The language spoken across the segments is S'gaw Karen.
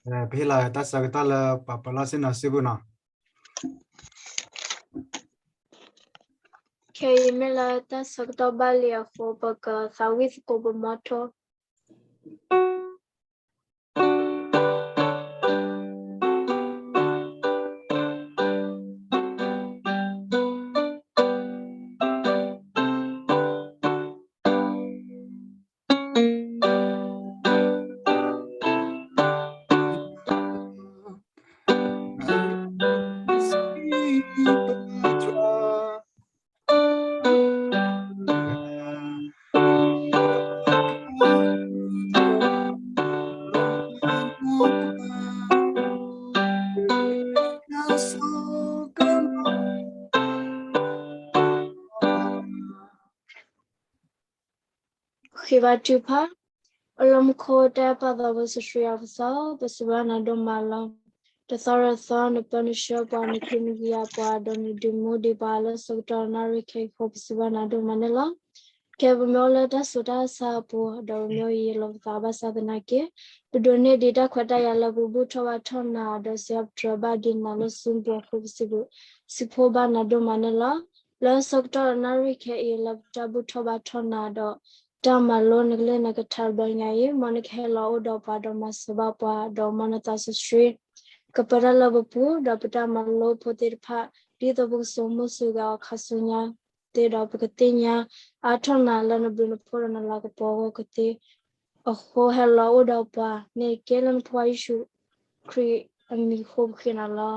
ပဟ့ၣ်လီၤတၢ်ဆၢကတီၢ်လၢပှၤပၢၤလီၢ်ဆ့ၣ်နီၤစုပူၤနီၤ. ခဲအံၤမ့ၢ်လၢတၢ်ဆၢကတီၢ်ဘၣ်လံအဃိ ပကသးဝံၣ်သကိးပမီထိ ဃ့ဘါထုကဖၣ်. အိၣ်လၢမူခိၣ်တၢ်အဲၣ်ပၢ်သးဘိစီဆှံအကစၢ်, ပစံးဘျုးနၤဒိၣ်မးလီၤ. တသီတသီ နပၢနဆှၢပှၤ နဃ့နကယၤပှၤ ဒီးနဒုးမူဒံးပှၤလၢဆၢကတီၢ်နၣ်ရံၣ်ခဲအံၤအဃိ ပစံးဘျုးနၤဒိၣ်မးန့ၣ်လီၤ. ခဲအံၤပမ့ၢ်အိၣ်လၢတၢ်ဆူးတၢ်ဆါအပူၤ ဒီးပမ့ၢ်အိၣ်ယံာ်လီၤပသးဘၣ်ဆၣ်သနာ်က့ ပဒိးန့ၢ်ဒံးတၢ်ခွဲးတၢ်ယာ်လၢပဘူၣ်ထီၣ်ဘါထီၣ်နၤ ဒီးစံးထီၣ်ပတြၢၤဘၣ်ဒံးနၤလၢစုပူၤအဃိ ပစံးဘျုး စံးဘျုးဘၣ်နၤဒိၣ်မးန့ၣ်လီၤ. လၢဆၢကတီၢ်နၣ်ရံၣ်ခဲအံၤ လၢပတၢ်ဘူၣ်ထီၣ်ဘါထီၣ်နၤဒီး တၢ်မၤလိနကလုၢ်နကထါတဘျီညါအံၤ မ်နကဟဲလီၤအိၣ်ဒီးပှၤဒီးမၤစၢၤဘၣ်ပှၤ ဒီးမ်နသးစီဆှံ ကပၢတၢ်လၢပပူၤ ဒီးပတၢ်မၤလိဖိသ့ၣ်တဖၣ် ဒ်သိးပကဆိမိၣ်စူၤဂ့ၤအီၤခါဆူညါသ့ဒီး ပကသ့ၣ်ညါအါထီၣ်နၤလၢနဘျုးနဖှိၣ်ဒီးနလၤကပီၤအဂီၢ်ကသ့ အဃိဟဲလီၤအိၣ်ဒီးပှၤန့ၣ်တက့ၢ် လၢနဖိခွါယ့ၣ်ၡူးခရံာ်အမံၤ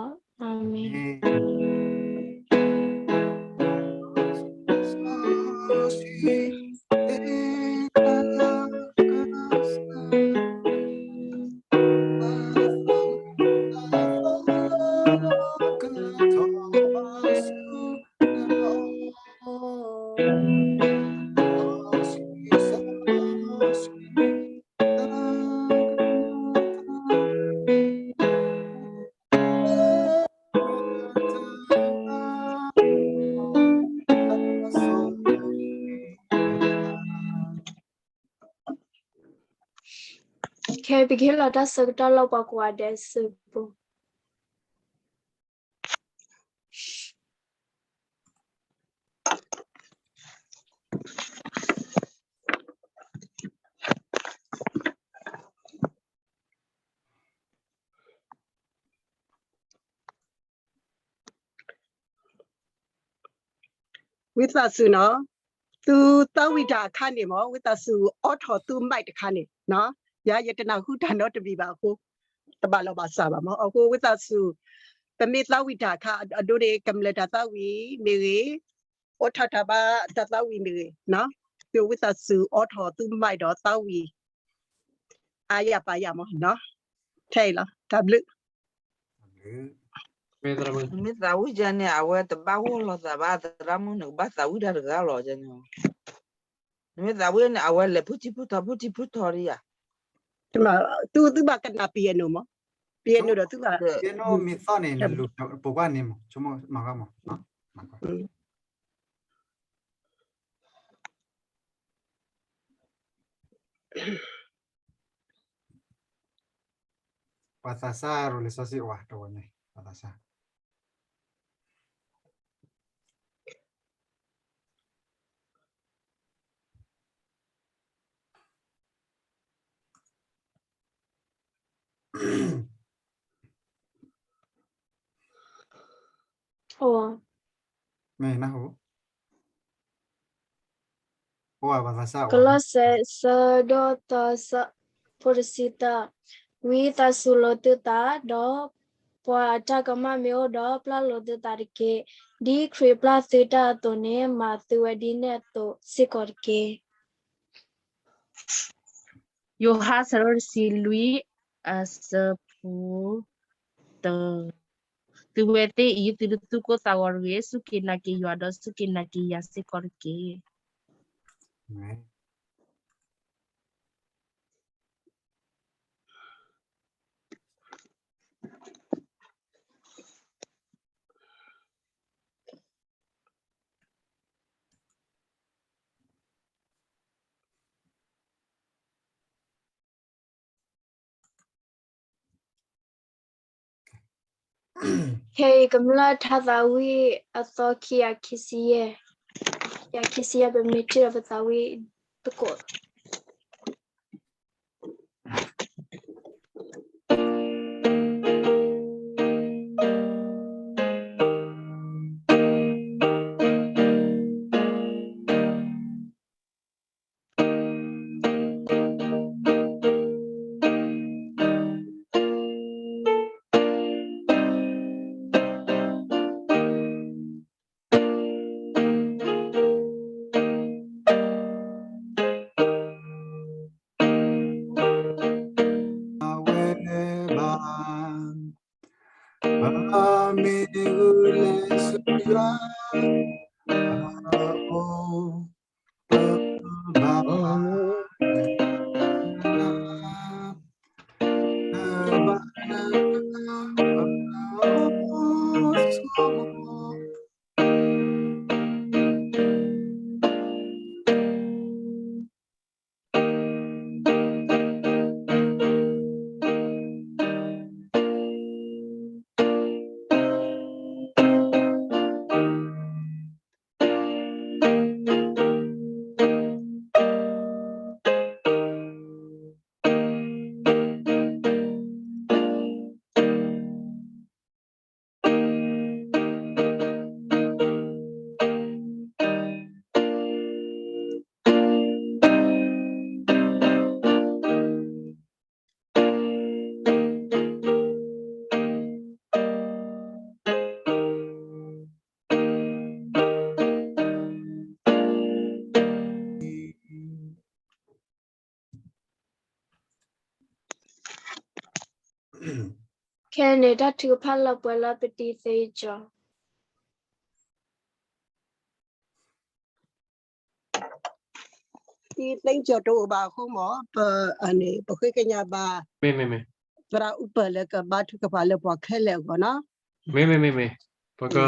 အဃိပဃ့နၤလီၤ. အၤမ့ၣ်. ခဲအံၤ ပကဟ့ၣ်လီၤတၢ်ဆၢကတီၢ်လၢပှၤကိးဂၤဒဲးစုပူၤ ဝံသးစူၤနီၤ, သုသးဝံၣ်တၢ်အခါန့ၣ်မ့ၢ် ဝံသးစူၤအိးထီၣ်သု mic တခါန့ၣ်, ယၤယတနၢ်ဟူတၢ်နီတမံၤဘၣ်အဃိ, တဘၣ်လီၤဘၣ်စးဘၣ်မ့ၢ်, အဃိဝံသးစူၤ, ပမ့ၢ်သးဝံၣ်တၢ်အခါ အဒိန့ၣ် ကမျၢၢ်တၢ်သးဝံၣ်မ့ၢ်ဂ့ၤ, အိးထီၣ်တၢ်ဘါတၢ်သးဝံၣ်မ့ၢ်ဂ့ၤ, သုဝံသးစူၤအိးထီၣ်သု mic ဒီးသးဝံၣ် အါယၤပာ်ယၤမ့ၢ်, ထဲအံၤလီၤ, တၢ်ဘျုး မ့ၢ်သးဝံၣ်ယၤန့ၣ် အဝဲတဘၣ်ဂီၢ်လိာ်သးဘၣ် သရၣ်မုၣ်န့ၣ် ကဘၣ်သးဝံၣ်တၢ်တဂၤလီၤန့ၣ်, နမ့ၢ်သးဝံၣ်န့ၣ် အဝဲလဲၤဖုထံဖုထီ ဖုထံဖုထီဒံးယၤ, သုသုဘၣ်ကနၣ် piano မ့ၢ်, piano ဒီးသုဘၣ်, piano မ့ၢ်သီၣ်န့ၣ် နလူၤပိာ်ကွၢ်န့ၣ်မ့ၢ်, ဆိကမိၣ်မၤကွၢ်မ့ၢ် ပှၤသးစၢ်ရိၤလံာ်စီဆှံအိၣ်ဝဲတဝီညါ, ပှၤသးစၢ် အိၣ်, မ့ၢ်နၢ်ဟူ, အိၣ်ဝဲပှၤသးစၢ်, ကလီးစဲ ဆၢဒိၣ်သၢ ဆၢဖိတဆံသၢ, ဝံသးစူၤလိာ်သုသး, ဒီးပှၤအတၢ်ကမၣ်မ့ၢ်အိၣ်ဒီး ပျၢ်လိာ်သုသးတက့ၢ်, ဒ်ခရံာ်ပျၢ်သုတၢ်အသိးန့ၣ် မၤသုဝဲဒ်န့ၣ်အသိးစ့ၢ်ကီးတက့ၢ်. ယိၤဟၣ် ဆၢဒိၣ်တဆံလွံၢ် အဆၢဖိတၢ, သုဝဲသ့ၣ်အံၤ သုတသူၣ်ကိၢ်သးဂီၤတဂ့ၤ, စူၢ်က့ၤနာ်က့ၤယွၤ ဒီးစူၢ်က့ၤနာ်က့ၤယၤစ့ၢ်ကီးတက့ၢ်. ခဲအံၤကမျၢၢ်ထါသးဝံၣ်အသီခံ ခံဆံယဲၢ်, ခံဆံယဲၢ် ပမ့ၢ်ထံၣ်ဒီးပသးဝံၣ်သကိး အဝဲဘၣ် အမ့ၢ်ဂုာ်လဲၤဆူယွၤ အအိၣ် ပဘၣ် ဘၣ် ခဲန့ၣ် တၢ်ထုကဖၣ်လၢပှဲၤလၢပတံၤသ့ကၠီၤ တံၤသ့ကၠီၤတအိၣ်ဘၣ်အဃိမ့ၢ် ပ ပဃ့ကညးဘၣ် သရၣ်အူပၢၢ်လၢကဘါထုကဖၣ်လၢပှၤခဲလၢာ်အဂီၢ်နီၤ မ့မ့မ့မ့ ပက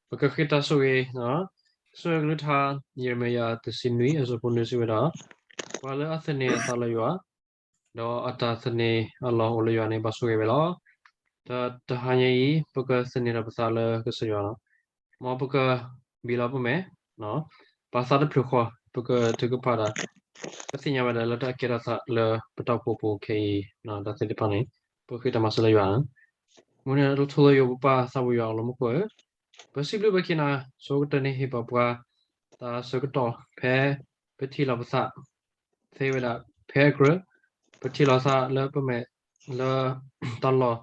ပကဃ့တၢ်ဆိၣ်ဂ့ၤ ဆိၣ်ဂ့ၤကလုၢ်ကထါ ယံးရမံယၤတဆံနွံ အဆၢဖိနွံစံးဝဲဒၣ်, ပှၤလၢအသန့ၤအသးလၢယွၤ, ဒီးအတၢ်သန့ၤအလီၢ်အိၣ်လၢယွၤန့ၣ် ဘၣ်ဆိၣ်ဂ့ၤဝဲလီၤ. တၢ်တဟါညါအံၤ ပကသန့ၤဒီးပသးလၢကစၢ်ယွၤလီၤ. မ်ပကဘံၣ်လီၤပမဲာ် ပာ်သးတဖျၢၣ်ဃီ ပကထုကဖၣ်ဒၣ် ပသ့ၣ်ညါဝဲဒၣ်လၢတၢ်ကဲထီၣ်သးလၢပတၢ်အိၣ်ဖှိၣ်အပူၤခဲအံၤ တၢ်သ့ၣ်တဖၣ်န့ၣ် ပဃ့တၢ်မၤစၢၤလၢယွၤ မုၢ်နံၤထိၣ်သယိာ်ပပၢ်သးပူၤယွၤအလီၢ်မူခိၣ်ဧၢ, ပစံးဘျုးဘၣ်က့ၤနၤ ဆိကတၢၢ်န့ၣ်ဟ့ၣ်ပှၤပှၤ တၢ်ဆၢကတီၢ်ဖဲ ပထံၣ်လိာ်ပသး သ့ဝဲဒၣ် ဖဲအကြၢး ပထံၣ်လိာ်သးလၢပမဲာ်လၢ တၢ်လီၢ်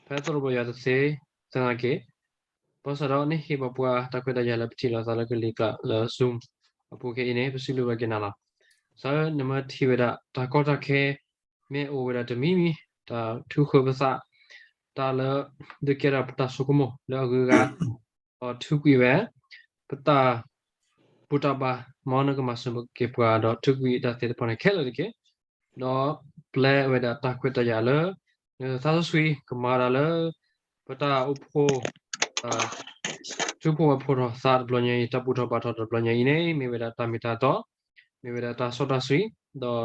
ဖဲသရိာ်ပယီၤတသ့ သနာ်က့ ဘၣ်ဆၣ်ဒီးနဟ့ၣ်ပှၤပှၤတၢ်ခွဲးတၢ်ယာ်လၢပထံၣ်လိာ်သးလၢကလံၤကျါလၢ Zoom အပူၤခဲအံၤန့ၣ် ပစံးဘျုးဘၣ်က့ၤနၤလီၤ. စးနမ့ၢ်ထံၣ်ဝဲဒၣ်တၢ်ကီတၢ်ခဲ မ့ၢ်အိၣ်ဝဲဒၣ်တမံၤမံၤ တၢ်ထုးဃာ်ပသး တၢ်လၢ ဒုးကဲထီၣ်ပတၢ်ဆိကမိၣ်လၢအဂုၤအဂၤ ဒီးထုးကွံာ်ဝဲ ပတၢ်ဘူၣ်တၢ်ဘါ မ်နကမၤစၢၤက့ၤပှၤ ဒီးထုးကွံာ်တၢ်သ့ၣ်တဖၣ်န့ၣ်ခဲလၢာ်တက့ၢ်. ဒီးပျဲဝဲဒၣ်တၢ်ခွဲးတၢ်ယာ်လၢ နသးစီဆှံကမၤဒၣ်လၢ ပတၢ်အိၣ်ဖှိၣ် ထုးဖှိၣ်ဝဲဖှိၣ်ထီၣ်သးတဘျီညါအံၤ တၢ်ဘူၣ်ထီၣ်ဘါထီၣ်တဘျီညါအံၤန့ၣ် မ့ၢ်ဝဲဒၣ်တၢ်မ့ၢ်တၢ်တီ, မ့ၢ်ဝဲဒၣ်တၢ်စီတၢ်ဆှံ, ဒီး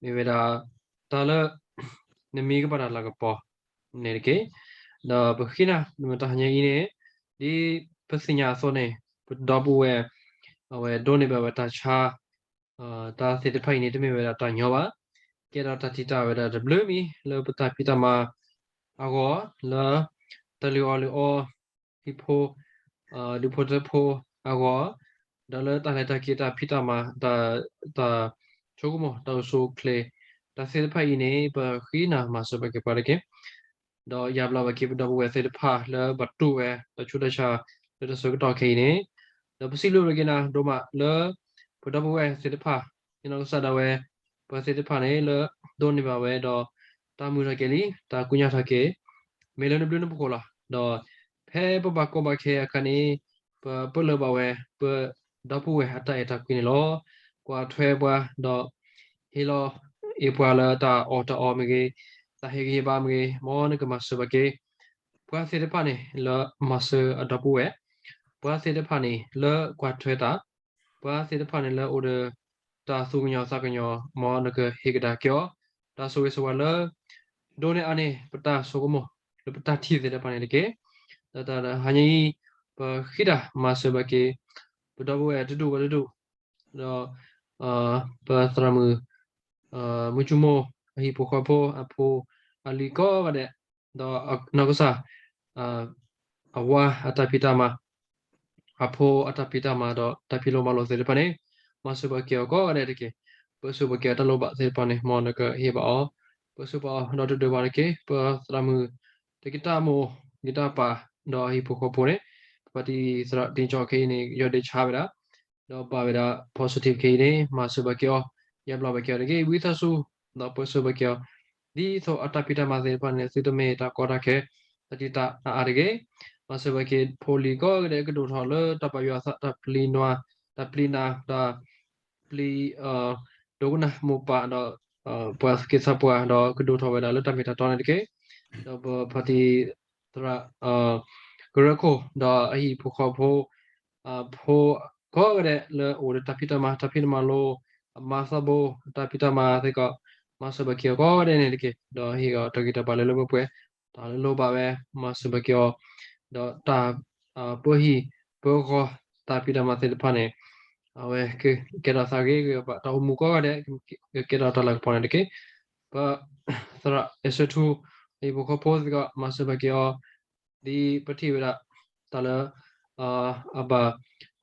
မ့ၢ်ဝဲဒၣ်တၢ်လၢ နမံၤကဘၣ်တၢ်လၤကပီၤန့ၣ်တက့ၢ်. ဒီးပဃ့နၤ နမ့ၢ်တၢ်ဟါညါအံၤန့ၣ် ဒ်ပသ့ၣ်ညါအသိးန့ၣ် ပဒီပုၢ်ဝဲၢ် အဝဲဒိးန့ၢ်ဘၣ်ဝဲတၢ်ဆါ တၢ်သ့ၣ်တဖၣ်အံၤန့ၣ် တမ့ၢ်ဝဲဒၣ်တၢ်ညီဘၣ်. ကဲထီၣ်တၢ်တံာ်တာ်ဝဲဒၣ်တဘျုးမံၤ လၢပတၢ်ဖံးတၢ်မၤအဂီၢ်, လၢ တၢ်လုၢ်အီၣ်လုၢ်အီ ဟံၣ်ဖိ ဒူၣ်ဖိထၢဖိအဂီၢ်, ဒီးလၢတၢ်လဲၤတၢ်က့ၤတၢ်ဖံးတၢ်မၤ တၢ်ဆိကမိၣ် တၢ်အိၣ်ဆူၣ်အိၣ်ချ့ တၢ်သ့ၣ်တဖၣ်အံၤန့ၣ် ပဃ့နၤမၤစၢၤဘၣ်က့ၤပှၤတက့ၢ်. ဒီးယါဘျါဘၣ်က့ၤပဒီပုၢ်ဝဲၢ်သ့ၣ်တဖၣ်လၢဘၣ်တူၢ်ဝဲ တၢ်ဆူးတၢ်ဆါ လၢတၢ်ဆၢကတီၢ်ခဲအံၤန့ၣ်, ဒီးပစံးဘျုးဘၣ်က့ၤနၤဒိၣ်မးလၢ ပဒီပုၢ်ဝဲၢ်သ့ၣ်တဖၣ် ယနီၢ်ကစၢ်ဒၣ်ဝဲ ပှၤသ့ၣ်တဖၣ်န့ၣ်လၢ ဒိးန့ၢ်ဘၣ်ဝဲဒီး တၢ်မုာ်ထီၣ်က့ၤလံ တၢ်ကူၣ်ညါထီၣ်က့ၤ မ့ၢ်လၢနဘျုးနဖှိၣ်လီၤ. ဒီးဖဲပဘၣ်ကီဘၣ်ခဲအခါန့ၣ် ပပၢၢ်လၢဘၣ်ဝဲ ပဒီပုၢ်ဝဲၢ်အတၢ်အဲၣ်တၢ်ကွံန့ၣ်လီၤ. ကွၢ်ထွဲပှၤ ဒီးဟ့ၣ်လီၤအ့ၣ်ပှၤလၢတၢ်အီၣ်တၢ်အီမ့ၢ်ဂ့ၤ, တၢ်ဟ့ၣ်ဂံၢ်ဟ့ၣ်ဘါမ့ၢ်ဂ့ၤ, မ်နကမၤစၢၤဘၣ်က့ၤ ပှၤသ့ၣ်တဖၣ်န့ၣ် လၢမၤစၢၤအဒီပုၢ်ဝဲၢ်, ပှၤသ့ၣ်တဖၣ်န့ၣ်လၢကွၢ်ထွဲတၢ်, ပှၤသ့ၣ်တဖၣ်န့ၣ်လၢအိၣ်ဒီး တၢ်သူၣ်ကညီၤသးကညီၤ မ်နကဟ့ၣ်ကဒါက့ၤအီၤ တၢ်ဆိၣ်ဂ့ၤဆိၣ်ဝါလၢ ဒိးန့ၢ်အါန့ၢ်ပတၢ်ဆိကမိၣ် လၢပတၢ်ထံၣ်သ့ၣ်တဖၣ်န့ၣ်တက့ၢ်. ဒီးတၢ်ဟါညါအံၤ ပဃ့တၢ်မၤစၢၤဘၣ်က့ၤ ပဒီပုၢ်ဝဲၢ်တဒူၣ်ဘၣ်တဒူၣ်, ဒီး ပသရၣ်မုၣ် မုၢ်ကူမိၢ် အဟံၣ်ဖိဃီဖိ အဖိအလံၤကိးဂၤဒဲး, ဒီးနီၢ်ကစၢ် အဝၤအတၢ်ဖံးတၢ်မၤ, အဖိအတၢ်ဖံးတၢ်မၤ ဒီးတၢ်ဖံးလိမၤလိသ့ၣ်တဖၣ်န့ၣ် မၤစၢၤဘၣ်က့ၤအီၤကိးဂၤဒဲးတက့ၢ်. ပၢဆှၢဘၣ်က့ၤအီၤတၢ်လိၣ်ဘၣ်သ့ၣ်တဖၣ်န့ၣ် မ်နကဟ့ၣ်ဘၣ်အီၤ, ပၢဆှၢဘၣ်အီၤ ဒီးတဒုးဘၣ်တက့ၢ်. ပသရၣ်မုၣ် တက့တၢ်မိၢ် ဂံၢ်တၢ်ပၢ် ဒီးအဟံၣ်ဖိဃီဖိန့ၣ် ပပၢ်တံၢ်သရၣ်တ့ကၠီခဲအံၤန့ၣ် ယီၢ်ဒ့ဆါဝဲဒၣ် ဒီးဘၣ်ဝဲဒၣ် positive ခဲအံၤန့ၣ် မၤစၢၤဘၣ်က့ၤအီၤ, ယါဘျါဘၣ်က့ၤအီၤတက့ၢ်. ဝံသးစူၤ ဒီးပၢဆှၢဘၣ်က့ၤအီၤ ဒ်သိးအတၢ်ဖံးတၢ်မၤသ့ၣ်တဖၣ်န့ၣ် သုတမ့ၢ်တၢ်ကီတၢ်ခဲ တၢ်တံာ်တာ်အါအါတဂ့ၤ. မၤစၢၤဘၣ်က့ၤ ဖိလံၤကိးဂၤဒဲး ကဒိၣ်ထီၣ်လၢတၢ်ပာ်ယွၤအသး တၢ်ပျံၤနၤ တၢ်ပျံၤနၤ တၢ်ပျံၤ ဒိကနၣ်မိၢ်ပၢ်ဒီး ပှၤသူၣ်က့သးပှၢ် ဒီးကဒိၣ်ထီၣ်ဝဲဒၣ်လၢတၢ်မ့ၢ်တၢ်တီန့ၣ်တက့ၢ်. ဒီးပပၢ်တံၢ်သရၣ် ကရၢခိၣ် ဒီးအဟံၣ်ဖိဃီဖိ ဖိကိးဂၤဒဲးလၢအအိၣ်ဒီးတၢ်ဖံးတၢ်မၤ တၢ်ဖံးတၢ်မၤလိ အမါသးဘိ တၢ်ဖံးတၢ်မၤသ့ၣ်ကီး မၤစၢၤဘၣ်က့ၤအီၤကိးဂၤဒဲးန့ၣ်တက့ၢ်. ဒီးဟ့ၣ်အီၤတၢ်ဂံၢ်တၢ်ဘါလၢလၢပှဲၤပှဲၤ တၢ်လၢလိၣ်ဘၣ်ဝဲ မၤစၢၤဘၣ်က့ၤအီၤ ဒီးတၢ်ပၢဟံၣ်ပၢဃီ တၢ်ဖံးတၢ်မၤသ့ၣ်တဖၣ်န့ၣ် အဝဲကကဲထီၣ်သးဂ့ၤဂ့ၤဘၣ် တၢ်အိၣ်မူကိးဂၤဒဲး ကကဲထီၣ်တၢ်လၤကပီၤန့ၣ်တက့ၢ်. ပသရၣ်အဲၣ်စၢထူ အဟံၣ်ဖိဃီဖိသ့ၣ်ကီး မၤစၢၤဘၣ်က့ၤအီၤ ဒ်ပထံၣ်ဝဲဒၣ် တၢ်လၢ အဘၣ်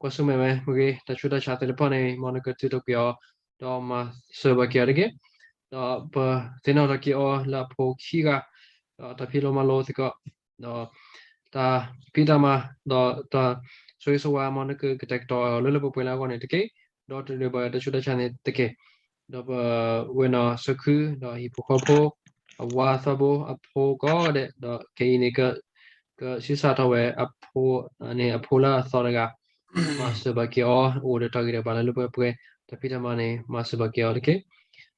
ကွၢ်ဆၢၣ်မဲာ်ဝဲမ့ၢ်ဂ့ၤ တၢ်ဆူးတၢ်ဆါသ့ၣ်တဖၣ်န့ၣ် မ်နကတုၤထီၣ်ကွံာ်အီၤ ဒီးမၤစၢၤဘၣ်က့ၤအီၤတက့ၢ်. ဒီးပသ့ၣ်နီၣ်ထီၣ်က့ၤအီၤလၢအဖိခံဂၤ ဒီးတၢ်ဖံးလိမၤလိသ့ၣ်ကီး ဒီးတၢ်ဖံးတၢ်မၤ ဒီးတၢ်ဆိၣ်ဂ့ၤဆိၣ်ဝါ မ်နကကတဲာ်ကတီၤအီၤလၢလၢပှဲၤပှဲၤလၢအဂီၢ်န့ၣ်တက့ၢ်. ဒီးတဒုးဘၣ်တၢ်ဆူးတၢ်ဆါန့ၣ်တက့ၢ်. ဒီးပဝဲၢ်နီၢ်စၢခူ ဒီးဟံၣ်ဖိဃီဖိ အဝၤသးဘိ အဖိကိးဂၤဒဲး ဒီးခဲအံၤန့ၣ် ကဆံးစၢ်ထီၣ်ဝဲအဖိ န့ၣ်အဖိလၢအသီတဂၤ မၤစၢၤဘၣ်က့ၤအီၤ အိၣ်ဒီးတၢ်ဂံၢ်တၢ်ဘါလၢလၢပှဲၤပှဲၤ တၢ်ဖံးတၢ်မၤန့ၣ် မၤစၢၤဘၣ်က့ၤအီၤတက့ၢ်.